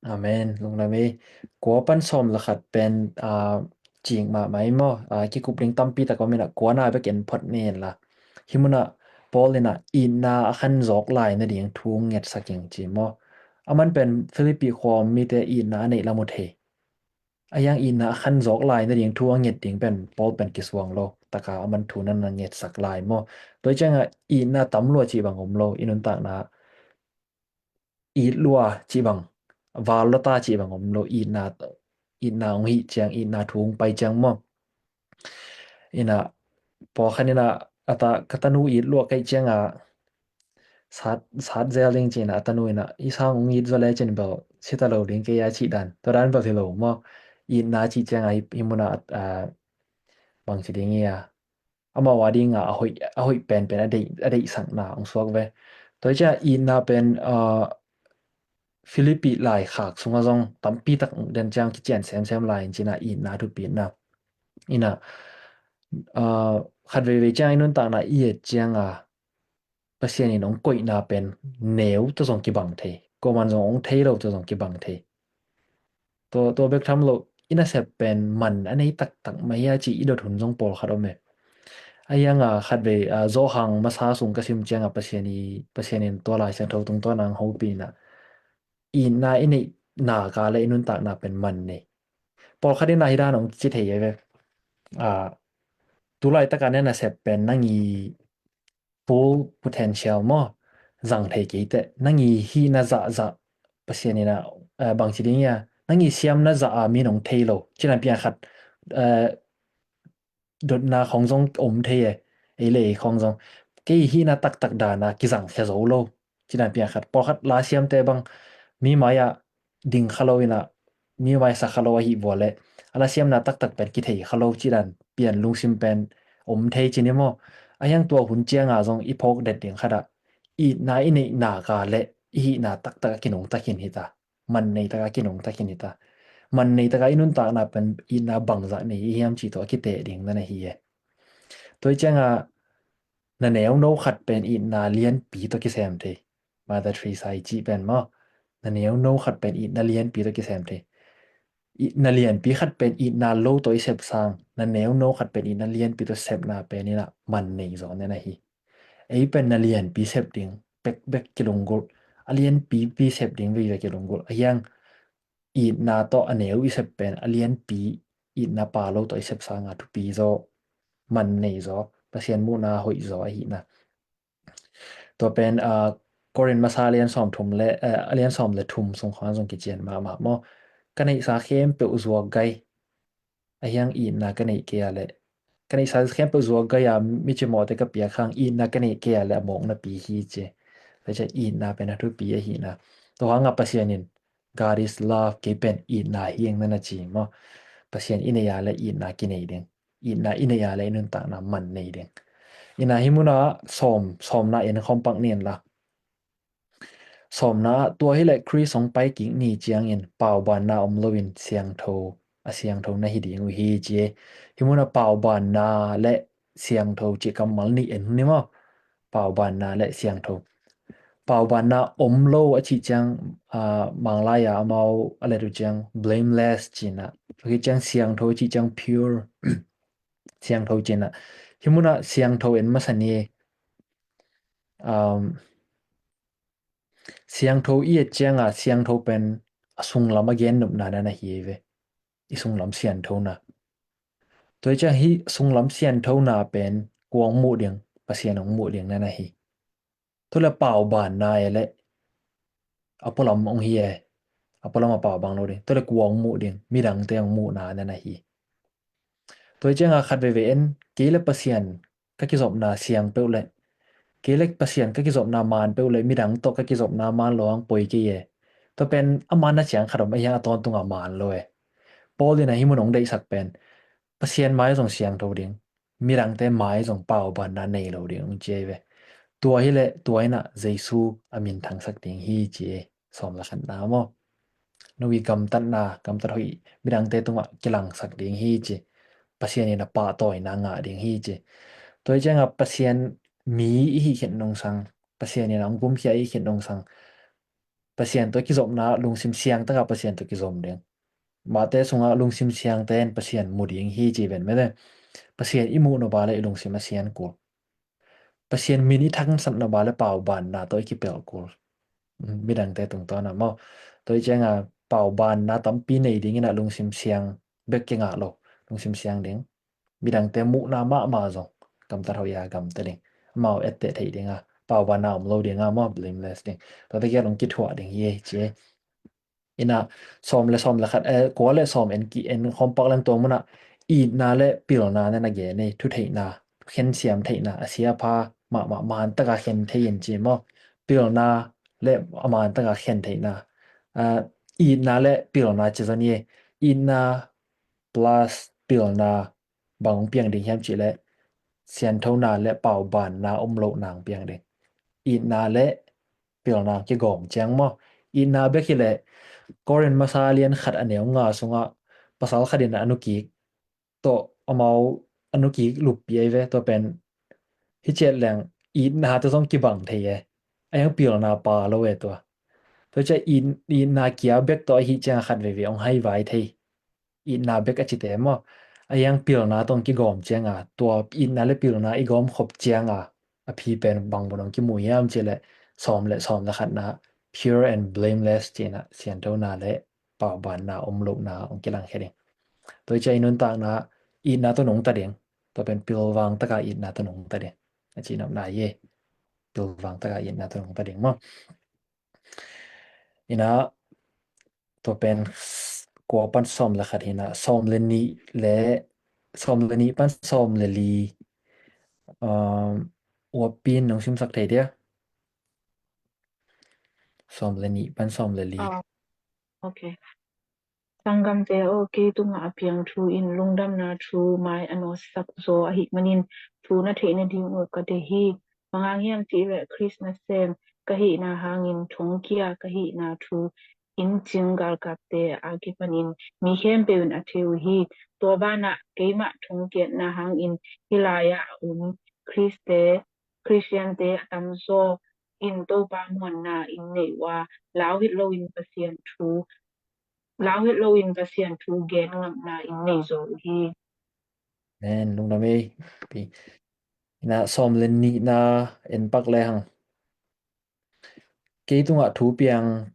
Amen. Lungdam ei. Kua pan sawm le khat pen, aa, cing mahmah ei maw? Aa, kikup ding tampi tak om inah, kua na bek en phot ni inla. Hih munah Paul inah itna a khan zawk lai nading thu ngetsak ing ci maw? Aman pen Philippi khua om mite itna a neih lam uh thei. A hiang itna a khan zawk lai nading thu a nget ding pen Paul pen kisuang lo. Taka aman thu nan na ngetsak lai maw? Tua hi ciangah itna tam lua cih bang om lo, i nuntakna it lua cih bang, val lua ta cih bang om lo, itna, itna hong hih ciang, itna thu hong pai ciang maw? Inah, pawlkhat inah, a ta, ka tanu it lua ka hih ciangah, sat, sat zel ding ci inah, a tanu inah, i sang hong it zaw le cin bel, si ta lo ding kei a cih dan, tua dan bel hi lo maw? Itna cih ciangah, hih, hih munah, a, bang ci ding hi a, amau a dingah a hoih, a hoih penpen a deih, a deihsakna hong suak ve. Tua hi ciah itna pen, aa, Philippi laikhak sungah zong tampi tak den ciang kician semsem lai in cinah itna thupitna. Inah, aa, khat veivei ciang i nuntakna i et cianga Pasian in hong koihna pen neu tawh zong kibang thei. Kuaman zong hong thei lo tawh zong kibang thei. Tua, tua bek tham lo, i nasep pen man a nei taktak mah hia cih i dot hun zong pawlkhat om e. A hianga khat vei, a, Zawhang masa sung ka sim cianga Pasian i, Pasian in tua Lai Siangtho tungtawn ang hopihna. Itna i neih nak a le i nuntakna pen man nei. Pawlkhat in a hi dan hong ci thei e ve. A, tu laitaka ne nasep pen nang i full potential maw, zang thei kei teh, nang i hihna zahzah Pasian in a, eh, bangci ding ia, nang i siamna zah a mi nong thei lo, cinan piang khat, eh, dotna khong zong om thei e, ei le ei khong zong. Kei hihna taktak dana kizang khia zo lo, cinan piang khat. Pawlkhat la siamte bang, mi mai-ah ding kha lo inah, mi mai sa kha lo ahi vua le, a la siamna taktak pen kithei kha lo cidan pian lungsim pen om thei cin i maw? A hiang tua hun cianga zong i phawk det ding khatah, itna i neih nak a le i hihna taktak a kinungta khin hita. Man nei taka kinungta khin hita. Man nei taka i nuntakna pen itna bangzah nei i hiam cih tawh a kiteh ding nan ahi e. Tua hi cianga na neuno khat pen itna lianpi tawh kisem thei. Mother Teresa i cih pen maw? Na neuno khat pen itna lianpi tawh kisem thei. Itna lianpi khat pen itna lo tawh i sep sang, na neuno khat pen itna lianpi tawh sepna pen inah man nei zaw nen ahi. Ei pen na lianpi sep ding bekbek kilunggulh, a lianpipi sep ding veve kilunggulh. A hiang itna tawh a neu i sep pen a lianpi, itna pa lo tawh i sep sanga thupi zaw, man nei zaw, Pasian muhna hoih zaw ahihna. Tua pen, ah, Korin masa a lian sawm thum le, eh, a lian sawm le thum sung khawng zong kician mahmah maw? Ka neihsa khempeuh zuak gai. A hiang itna ka neih kei a le, ka neihsa khempeuh zuak gai a mi cimawhte ka piak hang itna ka neih kei a le a mawknapi hi ci. Tua ciah itna pen a thupi ahihna. Tua hanga Pasian in, "God is love," kei pen itna hi ing nan a ci maw? Pasian i nei a le itna kinei ding. Itna i nei a le i nuntakna man nei ding. Inah hih munah sawm, sawmna en khawm pak ni inla. Sawmna ah, tua hileh Khrist hong pai kik ni ciangin paubanna om loin siangtho, a siangtho na hi ding uh hi ci e. Hih munah paubanna le siangtho cih kammal nih en ni maw? Paubanna le siangtho. Paubanna om lo a cih ciang, ah, Manglai-a amau a let uh ciang blameless cinah. A cih ciang siangtho a cih ciang pure. Siangtho cinah. Hih munah siangtho en masa ni. Um, siangtho i et cianga siangtho pen a sunglam a gennopna nan ahi ve. I sunglam sianthona. Tua hi ciang hih sunglam sianthona pen kua hong muh ding, Pasian hong muh ding nan ahi. Tua le paubanna e le a pualam hong hi e. A pualam a paubang lo ding. Tua le kua hong muh ding, midangte hong muhna nan ahi. Tua hi cianga khat veve en, kei le Pasian ka kizopna siang peuh le, kei le Pasian ka kizopna man peuh le, midang tawh ka kizopna man lo hang poi kei e. Tua pen a manna ciang khat om a hiang a tawntunga man lo e. Paul in a hih mun hong deihsak pen Pasian mai zong siangtho ding, midangte mai zong paubanna nei lo ding hong ci ahi ve. Tua hileh tua inah Jesu a minthangsak ding hi ci e. Sawm le khatna maw? No i gamtatna, gamtat hoih midangte tungah kilangsak ding hi ci. Pasian in a pahtawina ngah ding hi ci. Tua hi ciangah Pasian mi i hih khin nungsang, Pasian in a hong gumkhia i hih khin nungsang, Pasian tawh kizopna lungsim siangtaka Pasian tawh kizom ding. Mahte sungah lungsim siangte in Pasian mu ding hi ci ven mete. Pasian i muh nop a le i lungsim a sian kul. Pasian min i thangsat nop a le paubanna tawh i kipelh kul. Midangte tungtawn a maw? Tua hi cianga paubanna tampi nei ding inah lungsim siang bek kingah lo. Lungsim siang ding. Midangte muhna mahmah zong gamtat hoih a gamta ding. Amau etteh theih dinga, paubanna om lo dinga maw, blameless ding. Tua tegel hong kithuah ding hi e ci e. Inah sawm le sawm le khat, eh, kua le sawm en ki en khawmpak leng tua munah itna le pilna na na gen e. Thutheihna, khensiam theihna, a sia a pha mahmah man taka khen thei in ci maw? Pilna le a man taka khen theihna. Ah, itna le pilna ci zon hi e. Itna plus pilna bang hong piang ding hiam cihleh sianthona le paubanna om lohna hong piang ding. Itna le pilna kigawm ciang maw? Itna bek hileh Korin masa lian khat a neu nga sungah pasal khat in a nukik tawh amau a nukik luppi ahi ve. Tua pen hi ciat leng itna te zong kibang thei e. A hiang pilna pa lo e tua. Tua ciah it, itna kia bek tawh ahi cianga khat veivei hong hai vai thei. Itna bek a cite maw? A hiang pilna tawh hong kigawm cianga, tua itna le pilna i gawm khop cianga a phi pen bang bang hong kimu hiam cihleh sawm le sawm le khatna pure and blameless cina sianthona le paubanna om lohna hong kilangkhia ding. Tua hi ciah i nuntakna itna tawh nungta ding. Tua pen pilvang taka itna tawh nungta ding. A cinopna hi e. Pilvang taka itna tawh nungta ding maw? Inah tua pen kua pan sawm le khat hinah sawm le nih le sawm le nih pan sawm le li. Um, uapin nong simsak thei dia? Sawm le nih pan sawm le li. Ah, ok. Sanggamte aw, kei tungah a piang thu in lungdamna thu mai a nawtsak zaw ahih manin thu na theih nading uh ka deih hi. Bang hang hiam cihleh Khrist nasem ka hihna hangin thongkia ka hihna thu in cing galkapte a kipanin mi khempeuh in a thei uh hi. Tua banah keimah thongkiatna hangin hih lai-ah a um Khrist te, Khristiante a tamzaw in Topa muanna in neih uh a, lau het loin Pasian thu, lau het loin Pasian thu gen ngamna in nei zaw uh hi. Amen. Lungdam ei. Pi. Inah sawm le nihna en pak le hang. Kei tungah thu piang,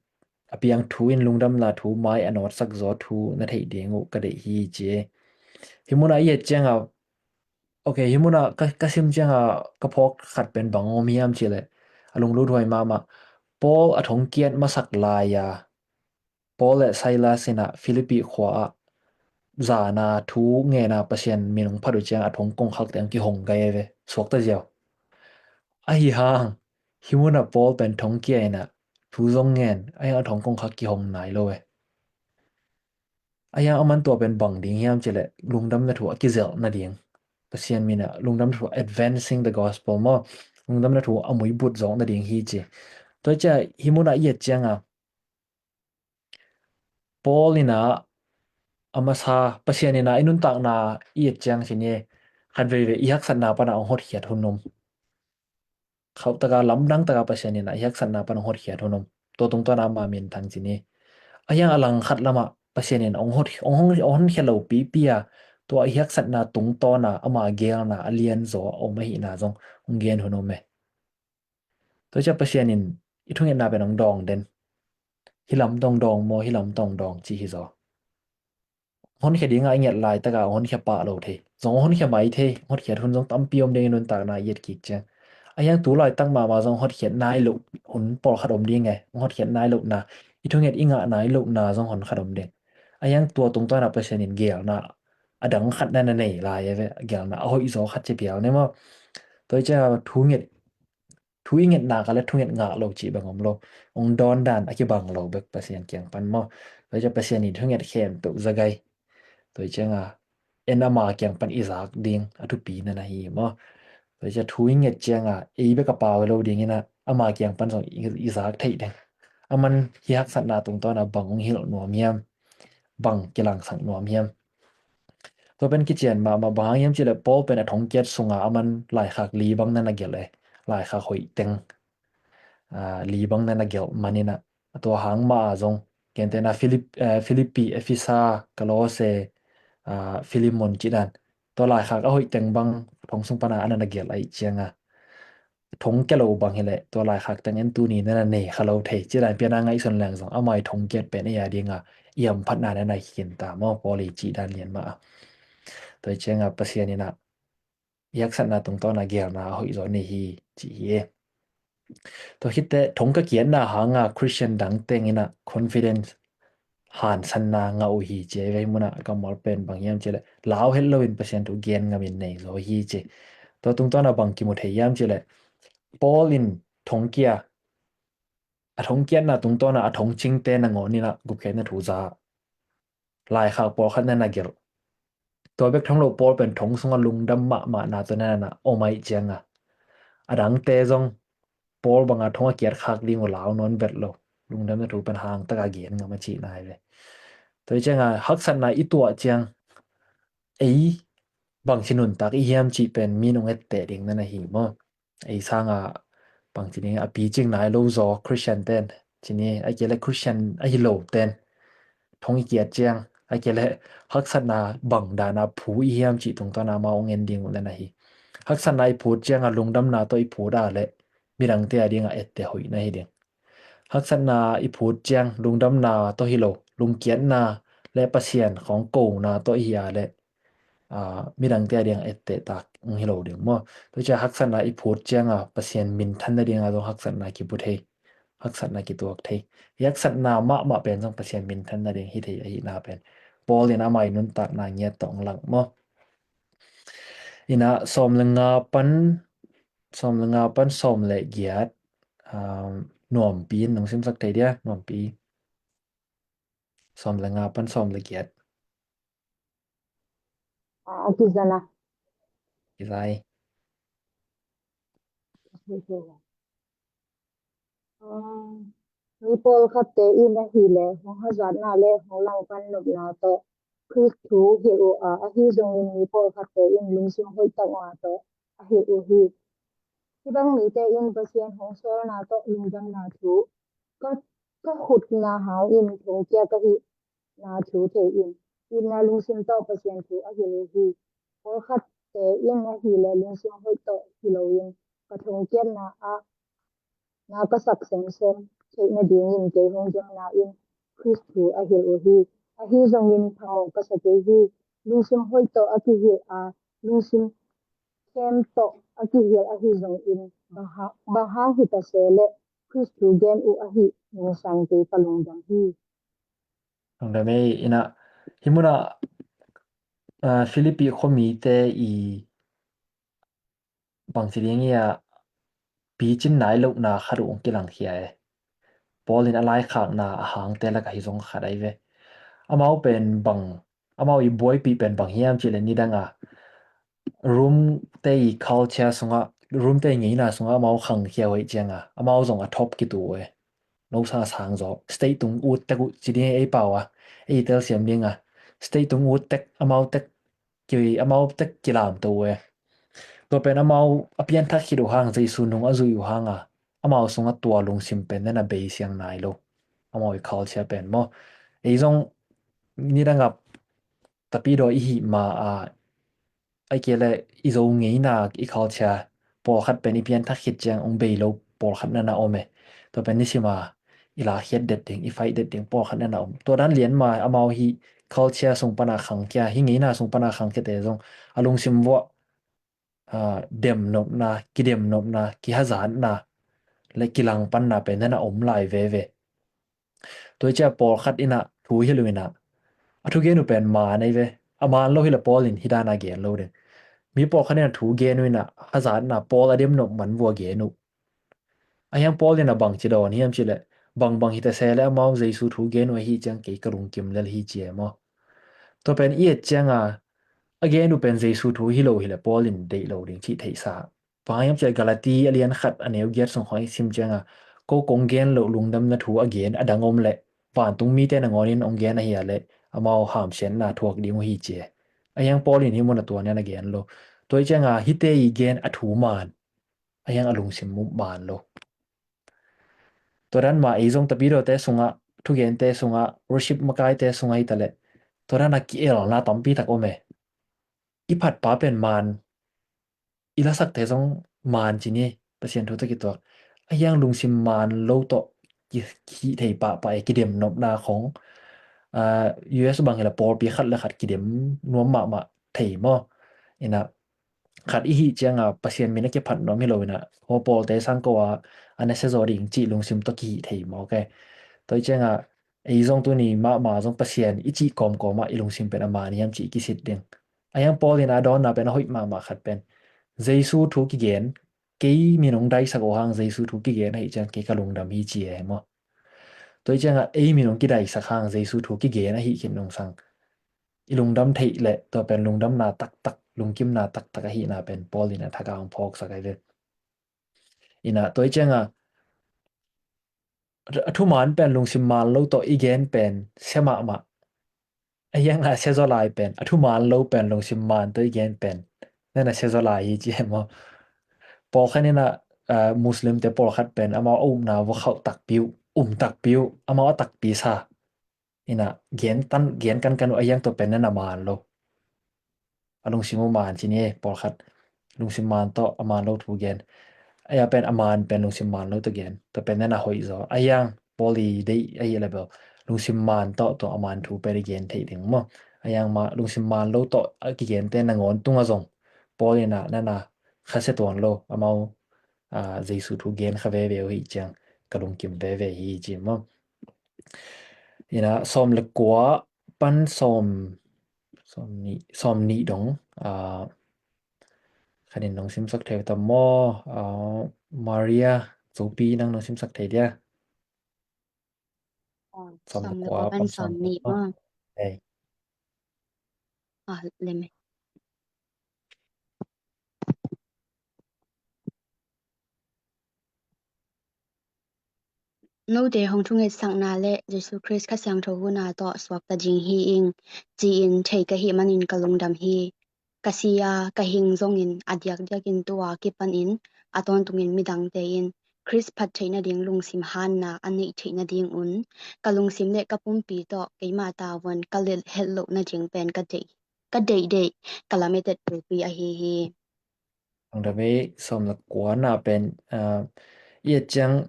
a piang thu in lungdamna thu mai a nawtsak zaw thu na theih ding uh ka deih hi ci e. Hih munah i et cianga, ok, hih munah ka, ka sim cianga ka phawk khat pen bang om hiam cihleh a lunglut huai mahmah. Paul a thongkiat masak lai-a Paul le Silas inah Philippi khua-ah zana thu ngena Pasian min hong phat uh ciang a thong kongkhak teng kihong gai ve, suakta ziau. Ahi hang hih munah Paul pen thongkia inah thu zong ngen, a hiang a thong kongkhak kihong nai lo e. A hiang a man tua pen bang ding hiam cihleh lungdamna thu a kizelh nading. Pasian minah lungdamna thu advancing the gospel maw. Lungdamna thu a muibut zawk nading hi ci. Tua ciah hih munah i et cianga Paul inah a masa Pasian inah i nuntakna i et ciang cin hi. Khat veivei i haksatna panah hong hotkhiat hun om. Khauhtaka lamdangtaka Pasian inah i haksatna panah hong hotkhiat hun om. Tua tungtawn ama minthang cin hi. A hiang a langkhat lamah Pasian inah hong hot, hong, hong, hong honkhia lo pipi a tua i haksatna tungtawna ama geelna a lianzaw a om ahihna zong hong gen hun om e. Tua ciah Pasian in i thungetna pen hong dawng den. Hih lam tawh hong dawng maw, hih lam tawh hong dawng ci hi zaw. Honkhia dinga i nget laitaka honkhia pah lo thei. Zong honkhia mai thei, hotkhiat hun zong tampi om ding i nuntakna i et kik ciang. A hiang tu laitak mahmah zong hotkhiat nai loh hun pawlkhat om ding e. Hotkhiat nai lohna, i thunget i ngah nai lohna zong hun khat om ding. A hiang tua tungtawna Pasian in geelna a dang khat na na nei lai e ve, geelna a hoih zaw khat ci pial ne maw. Tua hi ciang a thunget thu i ngetna ka le thunget ngah lo cih bang om lo. Hong dawn dan a kibang lo bek Pasian kiang pan maw. Tua hi ciah Pasian in thunget khempeuh za gai. Tua hi cianga en ama kiang pan i zak ding a thupi na na hi maw. Tua ciang thu i nget cianga ei bek a pau hi lo dingin ah ama kiang pan zong i, i zak theih ding. Aman hih haksatna tungtawn a bang hong hilh nuam hiam, bang kilangsak nuam hiam. Tua pen kician mahmah, bang hang hiam cih leh Paul pen a thongkiat sunga aman laikhak li bang na na gelh e, laikhak hoih teng, aa, li bang na na gelh manin ah, tua hang mah a zong, gentehna Philip-, eh, Philippi, Efesa, Kolose, aa, Filemon cih dan, tua laikhak a hoih teng bang thong sung pana a na na gelh ahih cianga, thong kia lo bang hileh tua laikhak teng en tuni na na nei kha lo thei. Cih dan pian a ngaihsun leng zong ama i thongkiat pen ei a dinga i hamphatna na na hi khin ta maw, Paul i cih dan lian mah a. Tua i cianga Pasian in ah i haksatna tungtawn a gelna a hoih zaw nei hi, ci hi e. Tua khit teh thong ka kiatna hanga Khristian dang teng in ah confidence, hansanna ngah uh hi, ci a, hih munah a kammal pen bang hiam cih leh lau het loin Pasian thu gen ngamin nei zaw hi, ci. Tua tungtawn a bang kimu thei hiam cih leh Paul in thong kia, a thong kiatna tungtawn a a thong cingte nangawn in ah gupkhiatna thu za, laikhak pawlkhat na na gelh. Tua bek thong lo, Paul pen thong sunga lungdam mahmahna tawh na na om ahih cianga, a dangte zong Paul banga thong a kiat khak ding uh lau nawn vet lo. Lungdamna thu pen hang taka gen ngam a cihna hi ve. Tua hi cianga haksatna i tuah ciang ei bangci nuntak i hiam cih pen mi nong etteh ding na na hi maw? Ei sanga bangci ding a picing nai lo zaw Khristian ten, ci ni, a kei leh Khristian ahi lo ten thong i kiat ciang, a kei leh haksatna bang dana phu i hiam cih tungtawn a amau hong en ding uh na na hi. Haksatna i phut cianga lungdamna tawh i phut a leh midangte a dinga etteh hoih na hi ding. Haksatna i phut ciang lungdamna tawh hi lo, lungkiatna le Pasian khawng kona tawh i hi a leh, aa, midangte a dinga etteh tak hong hi lo ding maw? Tua ciang haksatna i phut cianga Pasian minthan nadinga zong haksatna kipu thei, haksatna kituak thei. I haksatna mahmah pen zong Pasian minthan nading hi thei ahihna pen Paul in ama i nuntakna ngiat tawh hong lang maw? Ina sawm le nga pan, sawm le nga pan sawm le giat, um, Nuampi in nong simsak thei dia, Nuampi. Sawm le nga pan sawm le giat. A, a kizana. Kizai. A, mi pawlkhatte in ahih leh hong hazatna le hong langpan nopna tawh Khrist thu hilh uh a, ahi zongin mi pawlkhatte in lungsim hoih takna tawh a hilh uh hi. Hih bang mite in Pasian hong sawlna tawh lungdamna thu, ka, ka khutna hangin thongkia ka hihna thu thei in, itna lungsim tawh Pasian thu a hilh uh hi. Pawlkhatte in ahih leh lungsim hoih tawh hi loin ka thongkiatna ah na ka sak semsem theih nadingin kei hong demna in Khrist thu a hilh uh hi. Ahi zongin phamawh ka sa kei hi. Lungsim hoih tawh a kihilh a, lungsim khem tawh a kihilh ahi zongin, bang ha-, bang hang hi ta se leh Khrist thu gen uh ahih nungsang kei ka lungdam hi. Lungdam ei. Ina, hih munah, ah, Philippi khuamite i bangci ding hi a, picin nai lohna khat uh hong kilangkhia e. Paul in a laikhakna a hangte lakah hih zong khat ahi ve. Amau pen bang, amau i buaipih pen bang hiam cih leh nidanga Rome te i culture sungah, Rome te i ngeina sungah amau khangkhia uh ahih cianga amau zong a thawp kitu uh e. Nosa sang zaw, state tung ut tek uh ci ding ei pau a, ei telsiam dinga, state tung ut tek, amau tek ki, amau tek kilamto uh e. Tua pen amau a pianthak khit uh hang, Jesu nung a zuih uh hanga amau sungah tua lungsim pen na na bei siang nai lo. Amau i culture pen maw? Ei zong nidanga tapidaw i hih ma a, ahih kei leh i Zo ngeina i culture pawlkhat pen i pianthak khit ciang hong bei lo pawlkhat na na om e. Tua pen nisima i lakhiat det ding, i fight det ding pawlkhat na na om. Tua dan lian ma amau hih culture sung pana khangkhia, hih ngeina sung pana khangkhiate zong a lungsim vuah, ah, demnopna, kidemnopna, kihazatna le kilangpanna pen na na om lai veve. Tua hi ciah pawlkhat in ah thu hilh uh in ah, a thugen uh pen maan ahi ve. A maan lo hileh Paul in hih dan a gen lo ding. Mi pawlkhat in ah thu gen uh in ah, hazatna, Paul a demnop man vua gen uh. Ahi hang Paul in ah bangci dawn hiam cih leh, bangbang hi ta se leh amau Jesu thu gen uh ahih ciang kei ka lungkim lel hi ci e maw. Tua pen i et ciang a, a gen uh pen Jesu thu hi lo hileh Paul in deih lo ding cih theihsa. Bang hang hiam cih leh Galati a lian khat a neu giat sung khawng i sim ciangah, ko kong gen loh lungdamna thu a gen a dang om leh vantung mite nangawnin hong gen ahi a leh amau hamsiatna thuak ding uh hi ci e. Ahi hang Paul in hih munah tua nen a gen lo. Tua hi ciangah hihte i gen a thu man, ahi hang a lungsim uh man lo. Tua dan mah ei zong tapidote sungah, thugente sungah, worship makaite sungah hi ta leh tua dan a ki-elna tampi tak om e. I phatpa pen man, i lasakte zong man ci ni, Pasian thu tawh kituak. Ahi hang lungsim man lo tawh ki, kihih thei pahpah e, kidem nopna khawng. Ah, U S bang hi leh pawlpi khat le khat kidem nuam mahmah thei maw? Inah khat i hih ciangah Pasian min a kiphat nuam hi lo inah, hua pawlte sang ko a, a na sia zaw ding cih lungsim tawh kihih thei maw ke. Tua hi ciangah ei zong tuni mahmah zong Pasian i cih kawmkawm ah i lungsim pen a man hiam cih i kisit ding. Ahi hang Paul in a dawnna pen a hoih mahmah khat pen, Jesu thu kigen, kei min hong daisak uh hang Jesu thu kigen ahih ciang kei ka lungdam hi ci e maw? Tua hi ciangah ei min hong kidaisak hang Jesu thu kigen ahih khin nungsang i lungdam theih leh tua pen lungdamna taktak, lungkimna taktak ahihna pen Paul in a thak ah hong phawksak ahi ve. Inah tua hi ciangah a thuman pen lungsim man lo tawh i gen pen sia mahmah. Ahi hang a sia zaw lai pen, a thuman lo pen lungsim man tawh i gen pen, na na sia zaw lai hi ci e maw? Pawlkhat inah, ah, Muslimte pawlkhat pen amau a upna uh khauh takpi uh, um takpi uh, amau a takpi sa. Inah gen tan, gen kankan uh, ahi hang tua pen na na man lo. A lungsim uh man ci ni e, pawlkhat lungsim man tawh a man lo thu gen. Ahi a pen a man pen lungsim man lo tawh gen. Tua pen na na hoih zaw. Ahi hang Paul i deih ahi leh bel lungsim man tawh tua a man thu pen i gen theih ding maw? Ahi hang mah lungsim man lo tawh a kigente nangawn tungah zong Paul inah na na khasia tuan lo. Amau, ah, Jesu thu gen kha veve uh hi ciang ka lungkim veve hi ci maw? Inah sawm le kua pan sawm, sawm nih, sawm nih dong, ah, khanin nong simsak thei uh tam maw? Ah, Maria Zopi, nang nong simsak thei dia? Oh, sawm le kua pan sawm nih maw? Ei. Ah, lem e. Note hong thungetsakna le Jesu Khrist Kha Siangtho huhna tawh suakta ding hi ing, ci-in thei ka hih manin ka lungdam hi. Ka si a, ka hing zongin a diakdiakin tu-a kipanin a tawntungin midangte in Khrist phat theih nading lungsim hanna a neih theih nadingun ka lungsim le ka pumpi tawh keima tavuan ka lelh het loh nading pen ka deih, ka deihdeih ka lametet pulpi ahi hi. Ang da vei sawm le kuana pen, ah, i et ciang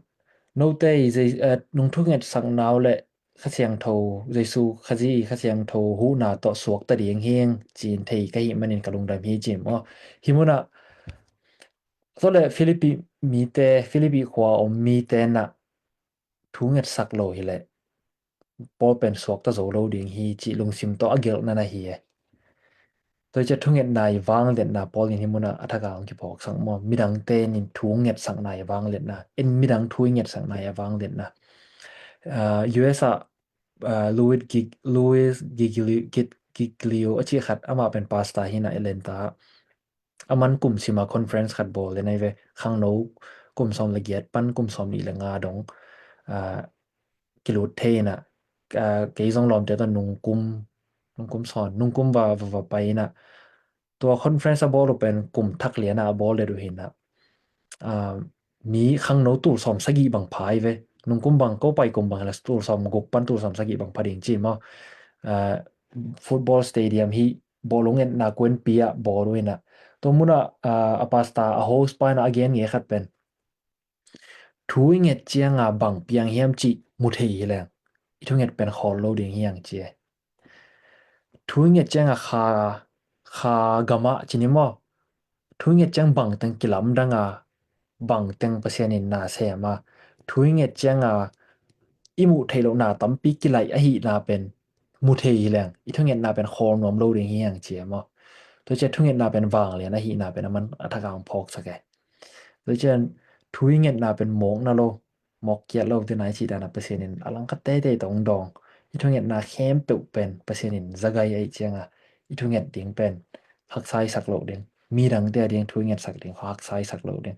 note i zei, ah, nong thungetsakna uh le Kha Siangtho, Jesu Khazih i Kha Siangtho huhna tawh suakta ding hi ing ci-in thei ka hih manin ka lungdam hi ci maw? Hih munah, tua le Philippi mite, Philippi khua om mite na thungetsak lo hileh Paul pen suakta zo lo ding hi cih lungsim tawh a gelhna na hi e. Tua hi ciah thungetna i vangliatna Paul in hih munah a thak a hong kiphawksak maw? Midangte in thu ngetsakna i vangliatna, en midang thu i ngetsakna i a vangliatna. Ah, U S ah, ah, Louis Gig-, Louis Giglio, Gig-, Giglio a cih khat, amah pen pastor hi na, Atlanta ah. Aman kum sima conference khat bawl den ahi ve. Khangno kum sawm le giat pan kum sawm nih le nga dong, ah, kilut thei in ah, ah, kei zong lawmte tawh nungkum, nungkum sawn, nungkum va, va, va pai in ah. Tua conference a bawl uh pen kum thak lian ah a bawl det uh hi in ah. Ah, mi khangno tul sawm sagih bang pha hi ve. Nungkum bang ko pai kum bang hi la tul sawm guk pan tul sawm sagih bang pha ding ci maw. Ah, football stadium hi bawlung etna kuanpi ah bawl uh in ah. Tua munah, ah, a pastor, a host pa in ah a gen nge khat pen, thu i nget cianga bang piang hiam cih mu thei hi leng, i thunget pen khawl lo ding hi ang ci e. Thu i nget cianga kha, kha gamah ci ni maw? Thu i nget ciang bangteng kilamdang a, bangteng Pasian in na sem a, thu i nget cianga i muh theih loh na tampi kilaih ahihna pen mu thei hi leng, i thungetna pen khawl nuam lo ding hi ang ci e maw? Tua ciah thungetna pen vanglian ahihna pen aman a thak a hong phawksak e. Tua ciah thu i ngetna pen mawkna lo, mawk kiat lo, tina i cih dana Pasian in a langkhat teitei tawh hong dawng. I thungetna khempeuh pen Pasian in zagai ahih cianga i thunget ding pen haksa i sak loh ding. midangte a ding thu i ngetsak ding khawng haksa i sak lo ding.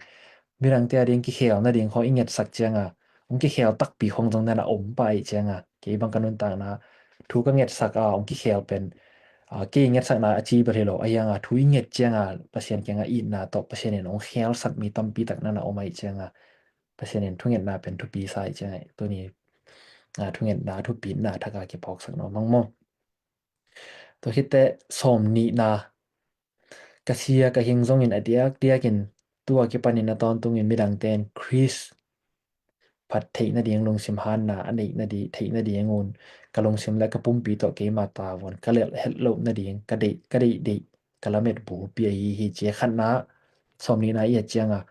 Midangte a ding kikhel nading khawng i ngetsak cianga, hong kikhel takpi khawng zong na na om pah ahih cianga, kei bang ka nuntakna thu ka ngetsak a hong kikhel pen, a, kei i ngetsakna a ci bel hi lo, a hianga thu i nget cianga Pasian kianga itna tawh Pasian in hong khelsak mi tampi tak na na om ahih cianga, Pasian in thungetna pen thupi sa ahih cianga, tuni, a, thungetna thupina thaka kiphawksak nuam hang maw. Tua khitteh sawm nihna, ka sia ka hing zongin a diakdiakin tua kipanin a tawntungin midangte in Khrist phat theih nading lungsim hanna a neih nading, theih nadingun ka lungsim le ka pumpi tawh keima tavuan ka lelh het loh nading ka deih, ka deih deih ka lamet bulpi ahi hi ci. Khatna, sawm nihna i et cianga,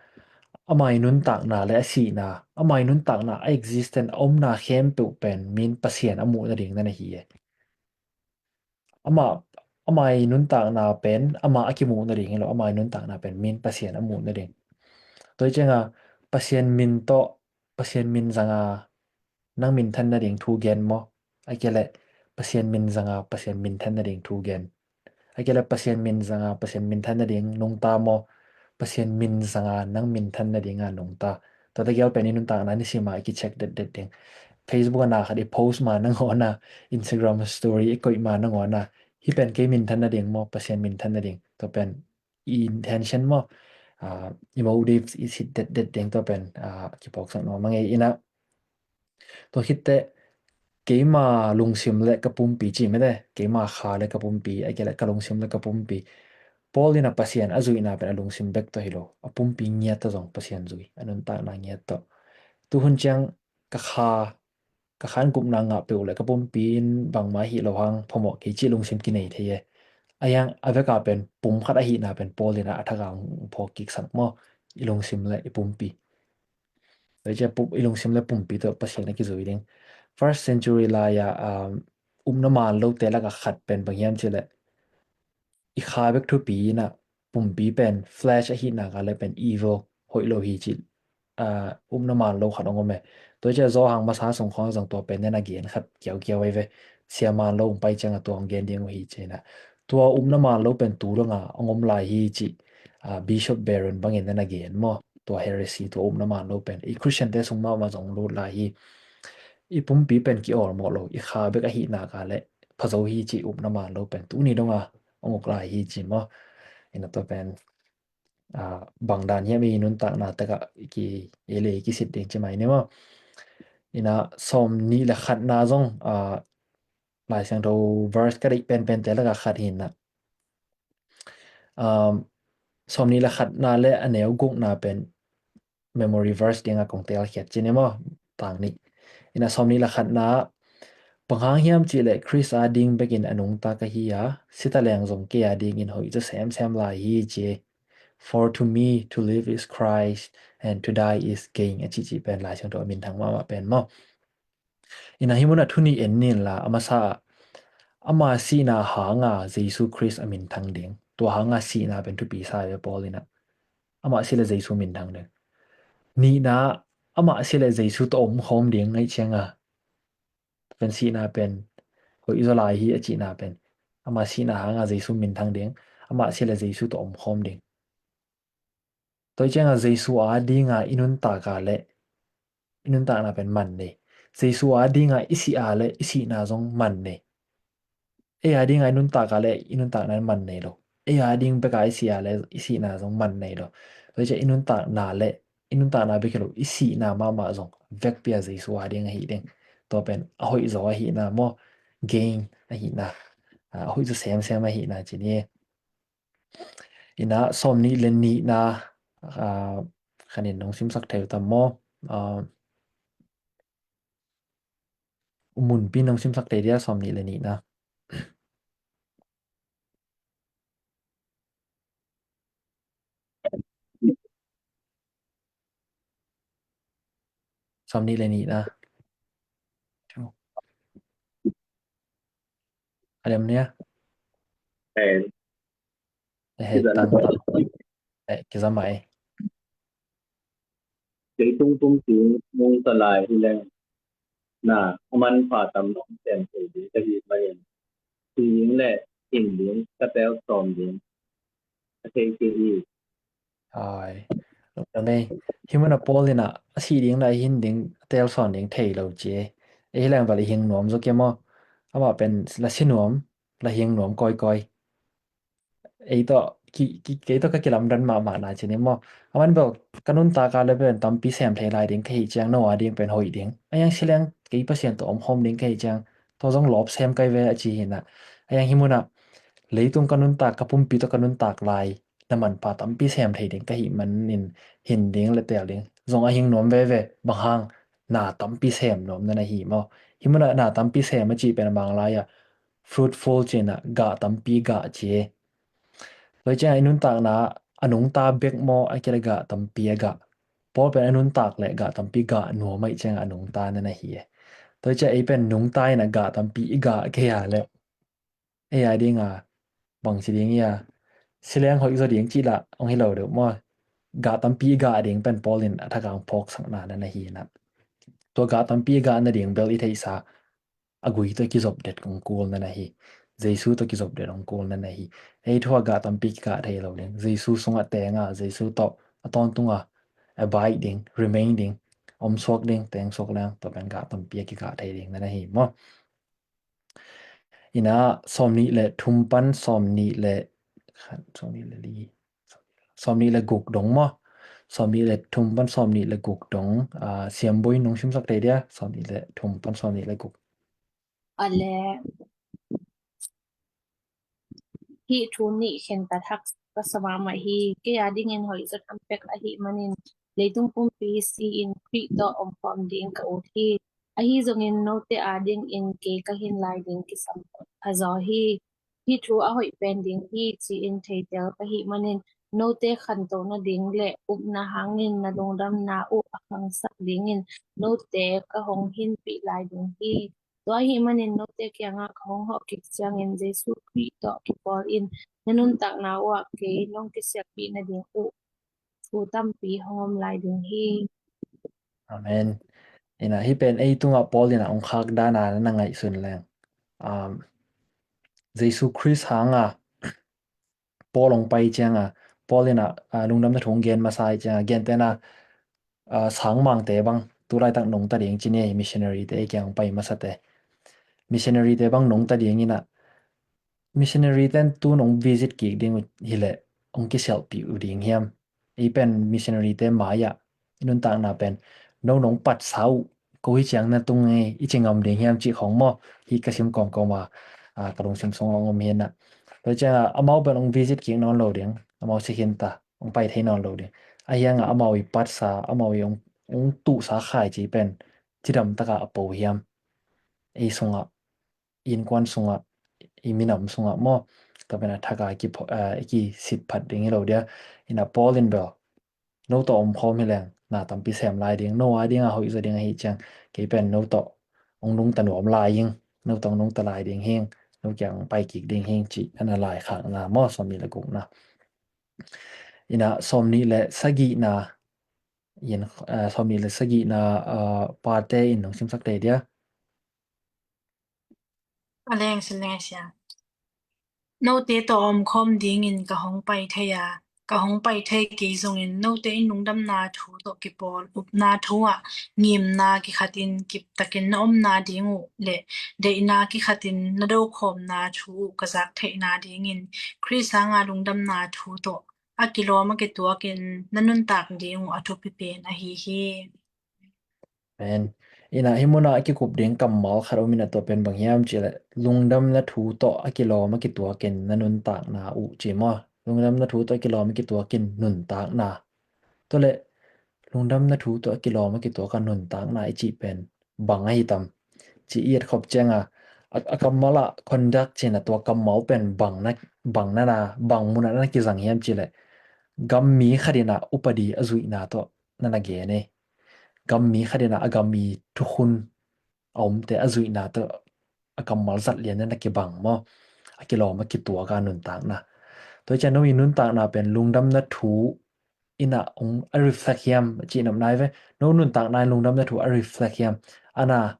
ama i nuntakna le a sihna, ama i nuntakna, a existence, a omna khempeuh pen min Pasian a muh nading na na hi e. Ama, ama i nuntakna pen ama a kimuh nading hi lo, ama i nuntakna pen min Pasian a muh nading. Tua hi cianga Pasian min tawh, Pasian min zanga nang minthan nading thu gen maw? A kei leh Pasian min zanga Pasian minthan nading thu gen. A kei leh Pasian min zanga Pasian minthan nading nungta maw? Pasian min zanga nang minthan nadinga nungta. Tua tegel pen i nuntakna nisima i kicheck detdet ding. Facebook a na khat i post ma nangawn a, Instagram story i koih ma nangawn a, hih pen kei minthan nading maw, Pasian minthan nading? Tua pen i intention maw, ah, i motives i sit detdet ding, tua pen, ah, kiphawksak nuam a ngei ina. Tua khitteh keima lungsim le ka pumpi ci mete, keima kha le ka pumpi, a kei leh ka lungsim le ka pumpi. Paul ina Pasian a zuihna pen a lungsim bek tawh hi lo, a pumpi ngiat tawh zong Pasian zui, a nuntakna ngiat tawh. Tuhun ciang ka kha, ka khan gupna ngah peuh le ka pumpi in bangma hi lo hang phamawh kei cih lungsim kinei thei e. A hiang a veka pen pum khat ahihna pen Paul ina a thaka hong phawk kiksak maw, i lungsim le i pumpi. Tua hi ciah pum, i lungsim le pumpi tawh Pasian a kizui ding. First century lai-a, um, upna man lote laka khat pen bang hiam cih leh i kha bek thupi ina pumpi pen flesh ahihna ka le pen evil, hoih lo hi cih, ah, upna man lo khat hong om e. Tua hi ciah Johan masa sung khawng zong tua pen nena gen khat kiaukiau ahi ve. Sia man lo hong pai cianga tua hong gen ding uh hi ci ina. Tua upna man lo pen tu danga hong om lai hi cih, ah, Bishop Barron bangin nena gen maw. Tua heresy, tua upna man lo pen i Christian te sung mahmah zong lut lai hi. I pumpi pen ki-awlmawh lo, i kha bek ahihna ka le phazo hi cih upna man lo pen tuni donga hong uk lai hi ci maw. Ina tua pen, ah, bang dan hiam i nuntakna takah ki, i le kisit ding ci mai ni maw. Ina sawm nih le khatna zong, ah, Lai Siangtho verse ka deih penpente laka khat hi ina. Um, sawm nih le khatna le a neu gukna pen memory verse dinga kong telkhiat ci ni maw, tang nih. Ina sawm nih le khatna, bang hang hiam cih leh Khrist a ding bekin a nungta ka hi a, si taleng zong kei a dingin hoih zaw semsem lai hi ci. For to me to live is Christ and to die is gain, a cihcih pen Lai Siangtho a minthang mahmah pen maw. Ina hih munah thu nih en ni inla, a masa ah ama sihna hanga Jesu Khrist a minthang ding. Tua hanga sihna pen thupi sa ve Paul ina. Amah si le Jesu minthang ding. Nihna, amah si le Jesu tawh omkhawm ding ngaih cianga. Pen sihna pen hoih zaw lai hi a cihna pen, amah sihna hanga Jesu minthang ding. Amah si le Jesu tawh omkhawm ding. Tua hi cianga Jesu a dinga i nuntak a le, i nuntakna pen man nei. Jesu a dinga i sih a le i sihna zong man nei. Ei a dinga i nuntak a le i nuntakna man nei lo. Ei a ding beka i sih a le i sihna zong man nei lo. Tua hi ciah i nuntakna le i nuntakna bek hi lo, i sihna mahmah zong vekpi a Jesu a ding ahi ding. Tua pen a hoih zaw ahihna maw, gain ahihna, a hoih zaw semsem ahihna ci ni. Ina sawm nih le nihna, ah, khanin nong simsak thei uh tam maw? Ah, U Munpi nong simsak thei dia sawm nih le nihna. Sawm nih le nihna. A lem nia. Eh, eh, tang, tang. Eh, kizamai. Leitung pumpi nungta lai hi leng, na a manpha tam nong sem thei ding ka hih manin, thi ding le hing ding ka tel sawm ding. a thei kei hi. Ai, lungdam ei. Hih munah Paul in ah a sih ding le a hin ding a telsawn ding thei lo ci ei. Ei hi leng val i hing nuam zaw kei maw? Amah pen la si nuam, la hing nuam kawikawi. Ei tawh ki, ki, kei tawh ka kilamdan mahmah na ci ni maw? Aman bel ka nuntak a le pen tampi sem thei lai ding ka hih ciang no a ding pen hoih ding. A hiang si leng kei Pasian tawh omkhawm ding ka hih ciang tua zong lawp sem kai ve a ci hi na. A hiang hih munah leitung ka nuntak, ka pumpi tawh ka nuntak lai na manpha tampi sem thei ding ka hih manin hin ding le tel ding zong a hing nuam veve. Bang hang? Na tampi sem nuam na na hi maw? Hih munah na tampi sem a cih pen a Manglai ah fruitful ci na, gah tampi gah ci. Tua hi ciangah i nuntakna a nungta bek maw, a kile gah tampi a gah? Paul pen a nuntak le gah tampi gah nuam ahih ciangah a nungta na na hi. Tua hi ciangah ei pen nungta in a gah tampi i gah kei a le ei a dinga bangci ding ia, si leng hoih zaw ding cih lah hong hi lo deuh maw? Gah tampi i gah ding pen Paul in a thak a hong phawksakna na na hi na. Tua gah tampi i gah nading bel i theihsa a gui tawh kizop det hong kul na na hi. Jesu tawh kizop det hong kul na na hi. Ei thu a gah tampi kigah thei lo ding. Jesu sungah teng a, Jesu tawh a tawntung a abide ding, remain ding, omsuak ding, tengsuak leng tua pen gah tampi a kigah thei ding na na hi maw? Ina sawmnih le thum pan sawmnih le, khat, sawmnih le li, sawmnih le guk dong maw? Sawmnih le thum pan sawmnih le guk dong, ah, Siamboi nong simsak thei dia, sawmnih le thum pan sawmnih le guk. A le, hih thu nih khentat haksa mahmah hi. Kei a dingin hoih zaw tam pek ahih manin leitung pumpi si-in Khrih tawh omkhawm ding ka ut hi. Ahi zongin note a dingin kei ka hin lai ding kisam pha zaw hi. Hih thu a hoih pen ding hi ci-in theitel ka hih manin note khanto nading le upna hangin na lungdamna uh a khangsak dingin note ka hong hinpih lai ding hi. Tua ahih manin note kiangah ka hong hawh kik ciangin Jesu Khrih tawh kipawl in na nuntakna uhah kei nong kisialhpih nading uh thu tampi hong om lai ding hi. Amen. Ina hih pen ei tungah Paul ina hong khak dana na ngaihsun leng, um, Jesu Khrist hanga Paul hong pai cianga, Paul ina, ah, lungdamna thu hong gen masa cianga, gentena, ah, sangmangte bang tulaitak nungta ding ci ni, missionary te ei kiang hong pai masate. Missionary te bang nungta ding ina, missionary ten tu nong visit kik ding uh hileh hong kisialhpih uh ding hiam? Ei pen missionary te mai-ah i nuntakna pen no nong patsa uh ko hi ciang na tung ngei i ci ngam ding hiam cih khong maw? Hi ka sim kawmkawm a, ah, ka lungsim sungah hong om hi na. Tua ciangah amau pen hong visit kik nawn lo ding, amau si khinta hong pai thei nawn lo ding. A hiangah amau i patsa, amau i hong, hong tuhsa khai ci pen cidam takah a po hiam? Ei sungah, innkuan sungah, i minam sungah maw? Tua pen a thaka i ki, ah, i kisitphat ding hi lo dia. Ina Paul in bel no tawh omkhawm hi leng na tampi sem lai ding, no a dinga hoih zaw ding ahi ciang kei pen no tawh hong nungta nuam lai ing, no tawh hong nungta lai ding hing, no kiang hong pai kik ding hing cih ana laikhakna maw, sawmnih le gukna. Ina sawmnih le sagihna, in, ah, sawmnih le sagihna, ah, pate in nong simsak tei dia. A leng sin leng a sia. Note tawh omkhawm dingin ka hong pai thei a, ka hong pai thei kei zongin note in lungdamna thu tawh kipawl upna thu ah ngimna kikhatin kiptakin na omna ding uh le deihna kikhatin na dokhawmna thu uh ka zak theihna dingin Khrist hanga lungdamna thu tawh a kilawm a kituakin na nuntak ding uh a thupi pen ahi hi. Amen. Ina hih munah a kikup ding kammal khat om ina, tua pen bang hiam cihleh lungdamna thu tawh a kilawm a kituakin na nuntakna uh ci maw? Lungdamna thu tawh a kilawm a kituakin nuntakna. Tuale lungdamna thu tawh a kilawm a kituaka nuntakna i cih pen bang ahi tam? Ci i et khop cianga a, a kammal ah conduct cina tua kammal pen bang na, bang nana, bang munah na kizang hiam cihleh gam mi khatinah upadi a zuihna tawh na na gen ei. Gam mi khatinah a gam i thukhun a omte a zuihna tawh a kammal zat lian na na kibang maw? A kilawm a kituaka nuntakna. Tua i cian no i nuntakna pen lungdamna thu ina ong a reflect hiam a cihnop nai ve. No nuntakna in lungdamna thu a reflect hiam? Ana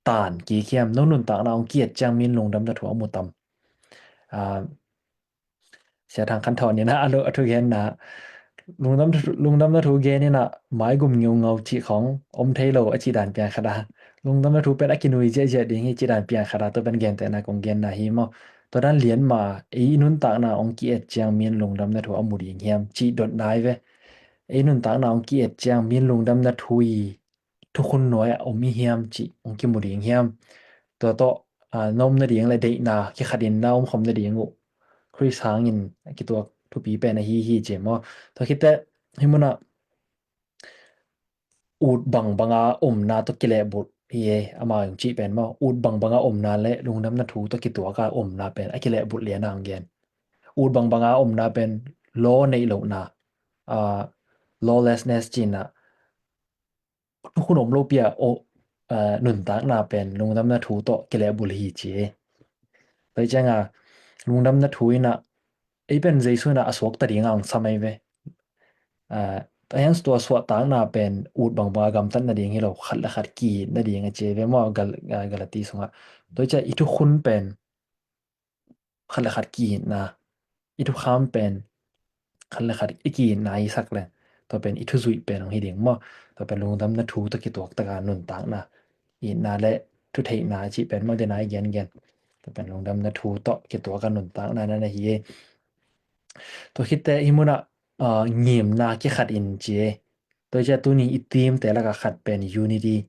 tan kik hiam? No nuntakna ong kiet ciang min lungdamna thu a mu tam? Ah, Sia Thang Khan Thawn in ah a thu genna, lungdamna thu genna ah maigum ngeungau cih khawng om thei lo a cih dan piang khat a, lungdamna thu pen a kinui ziahziah ding hi cih dan piang khat a, tua pen gentehna kong genna hi maw. Tua dan lian mah, ei i nuntakna hong ki-et ciang mi in lungdamna thu a mu ding hiam cih dotna hi ve. Ei nuntakna hong ki-et ciang mi in lungdamna thu i thukhun nuai ah om i hiam cih hong kimu ding hiam? Tua tawh, aa, na om nading le deihna kikhat in na om khawm nading uh Khrist hangin a kituak thupi pen ahi hi ci maw. Tua khit teh hih munah ut bangbanga omna tawh kilehbulh hi e, amau in cih pen maw. Ut bangbanga omna le lungdamna thu tawh kituaka omna pen a kilehbulh lian a hong gen. Ut bangbanga omna pen law neih lohna, aa, lawlessness cihna, thukhun om lopi a, o, aa, nuntakna pen lungdamna thu tawh kilehbulh hi ci e. Tua ciangin lungdamna thu in ah, ei pen Jesu in ah a suakta ding a hong sam ahi ve. Aa, a hiang tua suahtakna pen ut bangbanga gamtat nading hi lo, khat le khat ki-it nading a ci ahi ve maw, Gal-, aa, Galati sungah. Tua ciang i thukhun pen khat le khat ki-itna, i thukham pen khat le khat i ki-itna hi sak leng, tua pen i thuzuih pen hong hi ding maw. Tua pen lungdamna thu tawh kituak taka nuntakna, itna le thutheihna cih pen maw, dena i gengen. Tua pen lungdamna thu tawh kituaka nuntakna na na hi e. Tua khit teh hih munah, aa, ngimna kikhat in ci e. Tua ciang tuni i theme te lakah khat pen unity,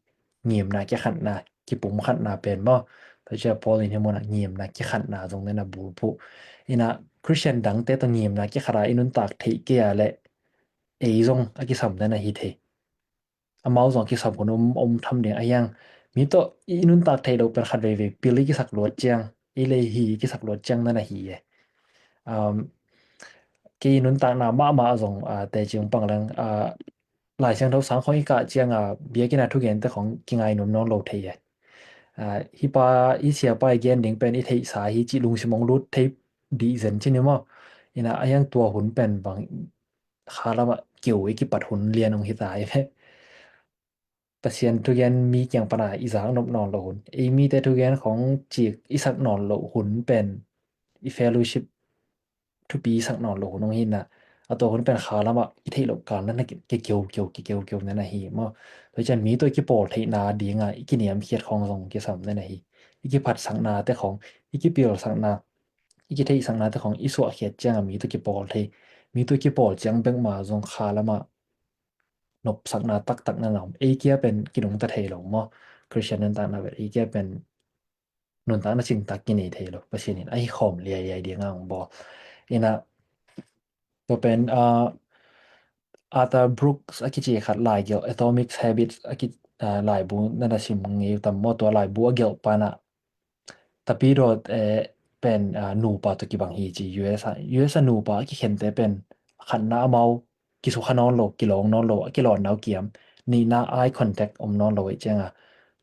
ngimna kikhatna, kipumkhatna pen maw. Tua ciang Paul in hih munah ngimna kikhatna zong na na bulphuh. In ah Christian dangte tawh ngimna kikhat a i nuntak theih kei a leh ei zong a kisam na na hi thei. Amau zong a kisam hun om, om tham ding a hiang. Mi tawh i nuntak theih loh pen khat veivei pil i kisak luat ciang, i lei hi i kisak luat ciang na na hi e. Um, kei i nuntakna mahmah zong, aa, teci hong pang leng, aa, Lai Siangtho sang khawng i kah ciang a, biakinn a thugente khawng kingai nuam nawn lo thei e. Aa, hih pa, i siapa i gen ding pen i theihsa hi cih lungsim hong lut thei dih zen ci ni maw. In ah a hiang tua hun pen bang kha lamah keu i kipat hun lian hong hi ta hi ve. Pasian thugen mi kiang pana i zak nop nawn lo hun, ei mite thugen khawng cik i sak nawn lo hun pen i fellowship thupi i sak nawn lo hun hong hi in ah, a tua hun pen kha lamah i theih loh kal na na ki, kikeukeu, kikeukeu na na hi maw. Tua ciang mi tawh i kipawl theihna dinga i kiniamkhiat khawng zong kisam na na hi. I kiphatsaknate khawng, i kipilsakna, i kitheihsaknate khawng i suahkhiat ciangah mi tawh kipawl thei. Mi tawh kipawl ciang bek mah zong kha lamah nopsakna taktak na na om. Ei kia pen kinungta thei lo maw. Christian nuntakna pen ei kia pen nuntakna cingtak kinei thei lo. Pasian in a hi khawm liailiai dinga hong bawl. In ah tua pen, aa, Arthur Brooks a kici khat laigelh, Atomic Habits a ki, aa, laibu na na sim ngei uh tam maw. Tua laibu a gelh pan ah Tapidaw, eh, pen, ah, nupa tawh kibang hi ci. U S a, U S a nupa a kikhente pen khatna amau kisukha nawn lo, kilawng nawn lo, a kilawnna uh kiam, nihna eye contact om nawn lo ahih cianga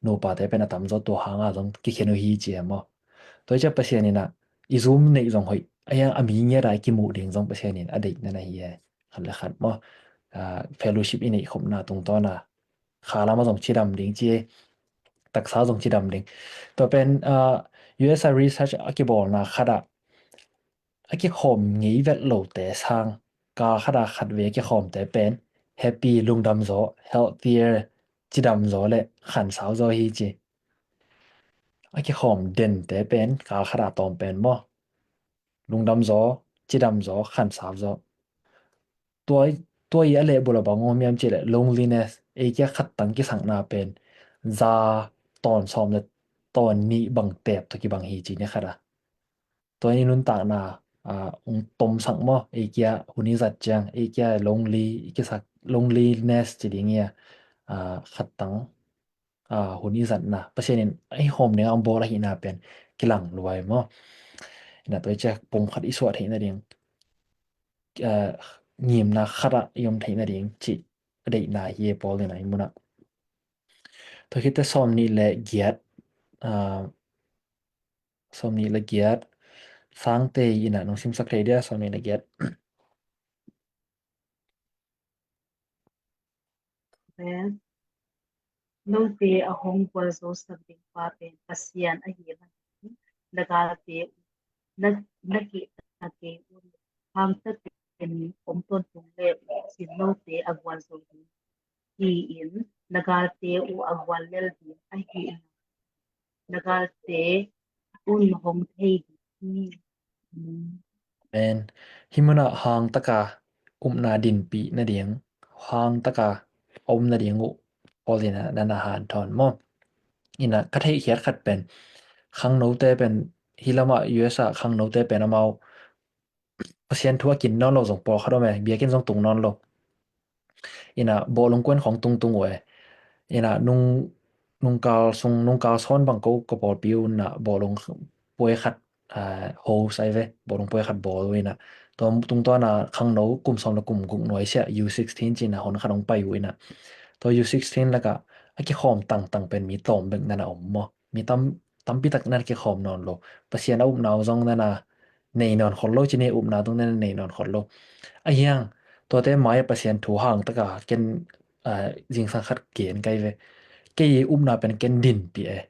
nupate pen a tamzaw tua hanga zong kikhen uh hi ci e maw. Tua hi ciang Pasian in ah i zum neih zong hoih, a hiang a mi ngiat a i kimuh ding zong Pasian in a deih na na hi e. Khat le khat maw, ah, fellowship i neih khopna tungtawna kha lama zong cidam ding ci e, taksa zong cidam ding. Tua pen, ah, U S a research a kibawlna khatah a kikhawm ngei vet lote sang, kal khatah khat vei a kikhawmte pen happy, lungdam zaw, healthier, cidam zaw le khansau zaw hi ci. A kikhawm dente pen kal khatah tawm pen maw, lungdam zaw, cidam zaw, khansau zaw. Tua, tua i a lehbulh a bang om hiam cih leh loneliness, ei kia khattang kisakna pen za tawn sawm le tawn nih bang teep tawh kibang hi ci ni khat a. Tua i nuntakna, ah, hong tomsak maw, ei kia hun i zat ciang, ei kia lonely, i kisak loneliness ci ding ia, ah, khattang, ah, hun i zatna, Pasian in a i hawm ding a hong bawl ahihna pen kilang luai maw. Ina tua i ciang pum khat i suah theih nading, ah, ngimna khatah i om theih nading cih a deihna hi e Paul in a i munah. Tua khit teh sawm nih le giat, ah, sawm nih le giat, Sangte in a nong simsak thei dia, sawm nih le giat. Note a hong gualzosak ding pa pen Pasian ahi manin na galte uh, na, na kihna kei un. hangtakin om tawntung le sin note a gual zo ding hi-in, na galte uh a gual lel ding ahi in, na galte un hong thei ding hi. Amen. Hih munah hangtaka upna dinpih nading, hangtaka a om nading uh Paul in ah na na hanthawn maw? Inah ka theihkhiat khat pen khangnote pen, hih lamah U S ah khangnote pen amau Pasian thu a kin nawn lo zong pawlkhat om e, biakinn zong tung nawn lo. Inah bawlung kuan khawng tungtung uh e. Inah nung, nungkal sung, nungkal sawn bang ko ka pawlpi uh inah bawlung puai khat, ah, host ai ve, bawlung puai khat bawl uh inah. Tua tungtawn a khangno kum sawm le kum guk nuai siah U sixteen ci-in ah hon khat hong pai uh inah. Tua U sixteen lakah a kikhawm tangtang pen mi tawm bek na na om maw? Mi tam, tampi tak na na kikhawm nawn lo. Pasian a upna uh zong na na nei nawn khol lo ci ni, upna tung na na nei nawn khol lo. Ahi hang, tuate mai-ah Pasian thu hangtaka ken, ah, zingsang khat gen kai ve. Kei upna pen ken dinpih e.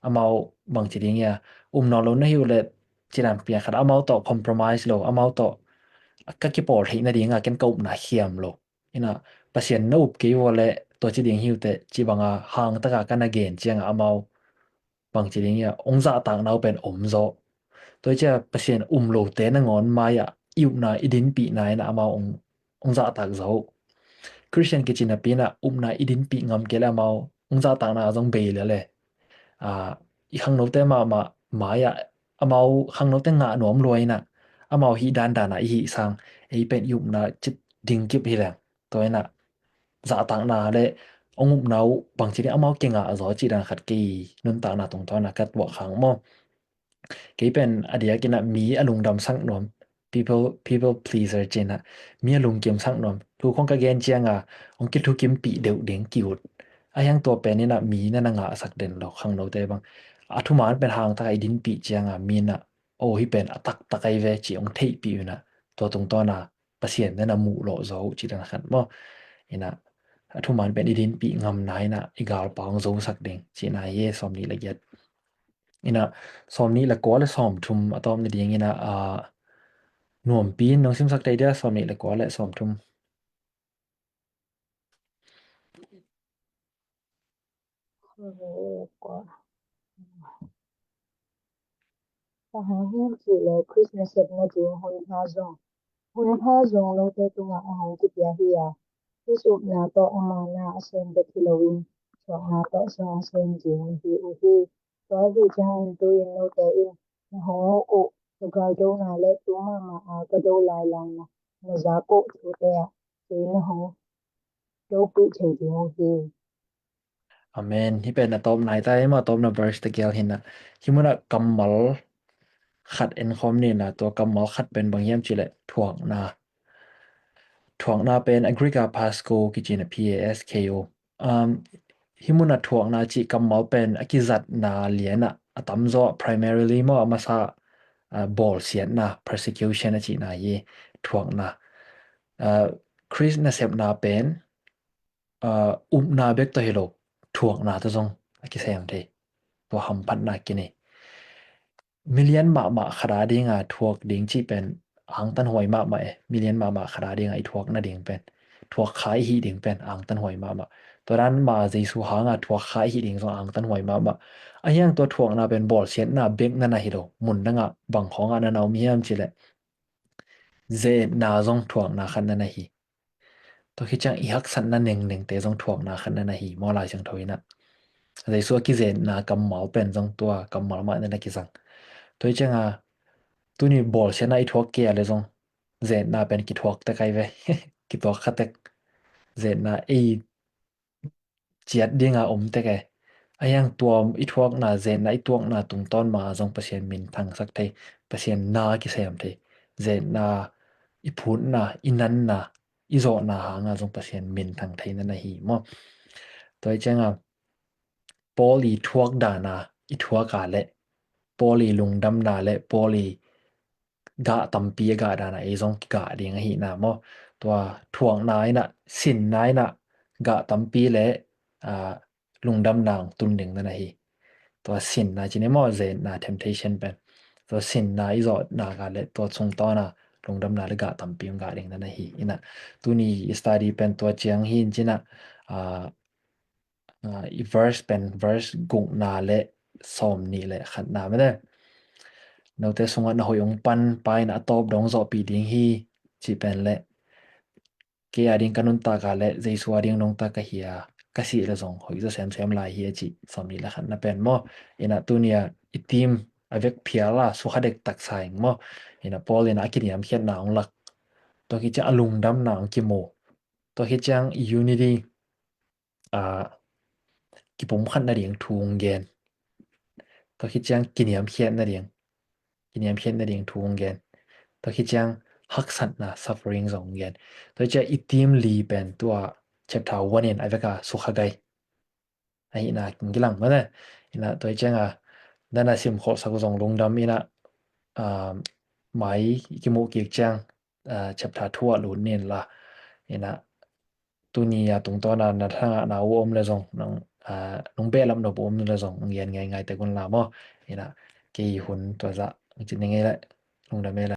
Amau bangci ding ia, um nawn lo na hi uh leh, ci dan piang khat amau tawh compromise lo, amau tawh ka kipawl theih nadinga ken ka upna khiam lo. Inah Pasian na up kei uh leh tua ci ding hi uh teh, ci banga hangtaka ka na gen cianga amau bangci ding ia, hong zahtakna uh pen om zaw. Tua hi cia Pasian um lote nangawn mai-ah i upna i dinpihna inah amau hong, hong zahtak zaw. Khristian kici napi inah upna i dinpih ngam kei leh amau hong zahtakna zong bei lel e. Ah, i khangnote mahmah mai-ah amau khangnote ngah nuam lua inah amau hih dandan a i hih sang, ei pen i upna cit ding kip hi leng. Tua inah zahtakna le hong upna uh bangci ding amau kingah zaw cih dan khat kei nuntakna tungtawn a ka tuah khang maw? Kei pen a diakin ah mi a lungdamsak nuam, people, people pleaser ci-in ah mi a lungkimsak nuam. Thu khawng ka gen cianga hong kithukimpih deuh ding ki-ut. Ahi hang tua pen inah mi na na ngahsak den lo, khangnote bang. A thuman pen hangtaka i dinpih cianga mi inah, oh, hih pen a taktak ai ve ci hong theihpih uh inah, tua tungtawn a Pasian na na muh lawh zaw uh cih dan khat maw? Inah a thuman pen i dinpih ngamna inah i galpa hong zosak ding cihna hi e, sawmnih le giat. Inah sawmnih le kua le sawmthum a tawp nading inah, ah, Nuampi in nong simsak thei dia, sawmnih le kua le sawmthum. Bang hang hiam cih leh Khrist nasepna ding hun pha zong, hun pha zong note tungah a hong kipia hi a, Khrist upna tawh ama na a sem bek hi loin, thuakna tawh zong a sem ding na hi uh hi. Tua ahih ciangin tu-in note in na hong muh uh ka galdona le tu mahmah a ka do lailangna na zak uh thute ah kei na hong dopih thei ding uh hi. Amen. Hih pen a tawpna hi ta hi maw, a tawpna verse tegel hi inah. Hih munah kammal khat enkhawm ni inah, tua kammal khat pen bang hiam cih leh thuakna. Thuakna pen a Greek a pasko kici inah, P A S K O. Um, hih munah thuakna cih kammal pen a kizatna lianah a tamzaw primarily maw, a masa, ah, bawlsiatna, persecution a cihna hi, thuakna. Ah, Khrist nasepna pen, ah, upna bek tawh hi lo, thuakna tawh zong a kisem thei. Tua hamphatna kinei. Milian mahmah khat a dinga thuak ding cih pen angtanhuai mahmah e. Milian mahmah khat a dinga i thuak nading pen, thuak kha i hih ding pen angtanhuai mahmah. Tua dan ma Jesu hanga thuak kha i hih ding zong angtanhuai mahmah. Ahi hang tua thuakna pen bawlsiatna bek na na hi lo. Mun dangah bang khawngah na na om hiam cih leh ze-etna zong thuakna khat na na hi. Tua khit ciang i haksatna nengnengte zong thuakna khat na na hi maw, Lai Siangtho inah. Jesu a kize-etna kammal pen zong tua kammal mah na na kizang. Tua hi cianga tuni bawlsiatna i thuak kei a le zong ze-etna pen kithuak tek ai ve. Kituak kha tek. Ze-etna ei ciat dinga om tek e. Ahi hang tua i thuakna, ze-etna i tuakna tungtawn ma zong Pasian minthangsak thei, Pasian na kisem thei. Ze-etna i phutna, i nanna, i zawhna hanga zong Pasian minthang thei na na hi maw? Tua hi cianga Paul i thuak dana i thuak a leh, Paul i lungdamna le Paul i gah tampi a gah dana ei zong kigah ding ahihna maw? Tua thuakna inah, sinna inah gah tampi le, ah, lungdamna hong tun ding na na hi. Tua sinna ci ni maw, ze-etna, temptation pen. Tua sinna i zawhna gah le tua sungtawna lungdamna le gah tampi hong gah ding na hi. Inah tuni i study pen tua ciang hi in cinah, ah, ah, i verse pen verse gukna le sawmnih le khatna mene. Note sungah na hoih hong pan pa in a tawp dong zawhpih ding hi, ci pen le kei a ding ka nuntak a le Jesu a ding nuntak ka hi a, ka sih le zong hoih zaw semsem lai hi a ci, sawmnih le khatna pen maw. Inah tuni a i team a vek phial a sukha dek taksa ing maw. Inah Paul inah a kiniamkhiatna hong lak, tua khit ciang a lungdamna hong kimu, tua khit ciang i unity, a, kipumkhat nading thu hong gen. Tua khit ciang kiniamkhiat nading, kiniamkhiat nading thu hong gen. Tua khit ciang haksatna, suffering zong hong gen. Tua khit ciang i team li pen tua chapter one in a vek a sukha gai ahihna hong kilang mene. Inah tua khit ciang a, dan a sim kholhsak zong lungdam inah, ah, mai i kimuh kik ciang, ah, chapter two ah lut nin la. Inah tuni a tungtawn a na thangah na uh om le zong, nong, ah, nong behlap nop uh om le zong, nong gen ngaingai tek un la maw. Inah kei hun tua zah nong cin ning ei le, lungdam ei le.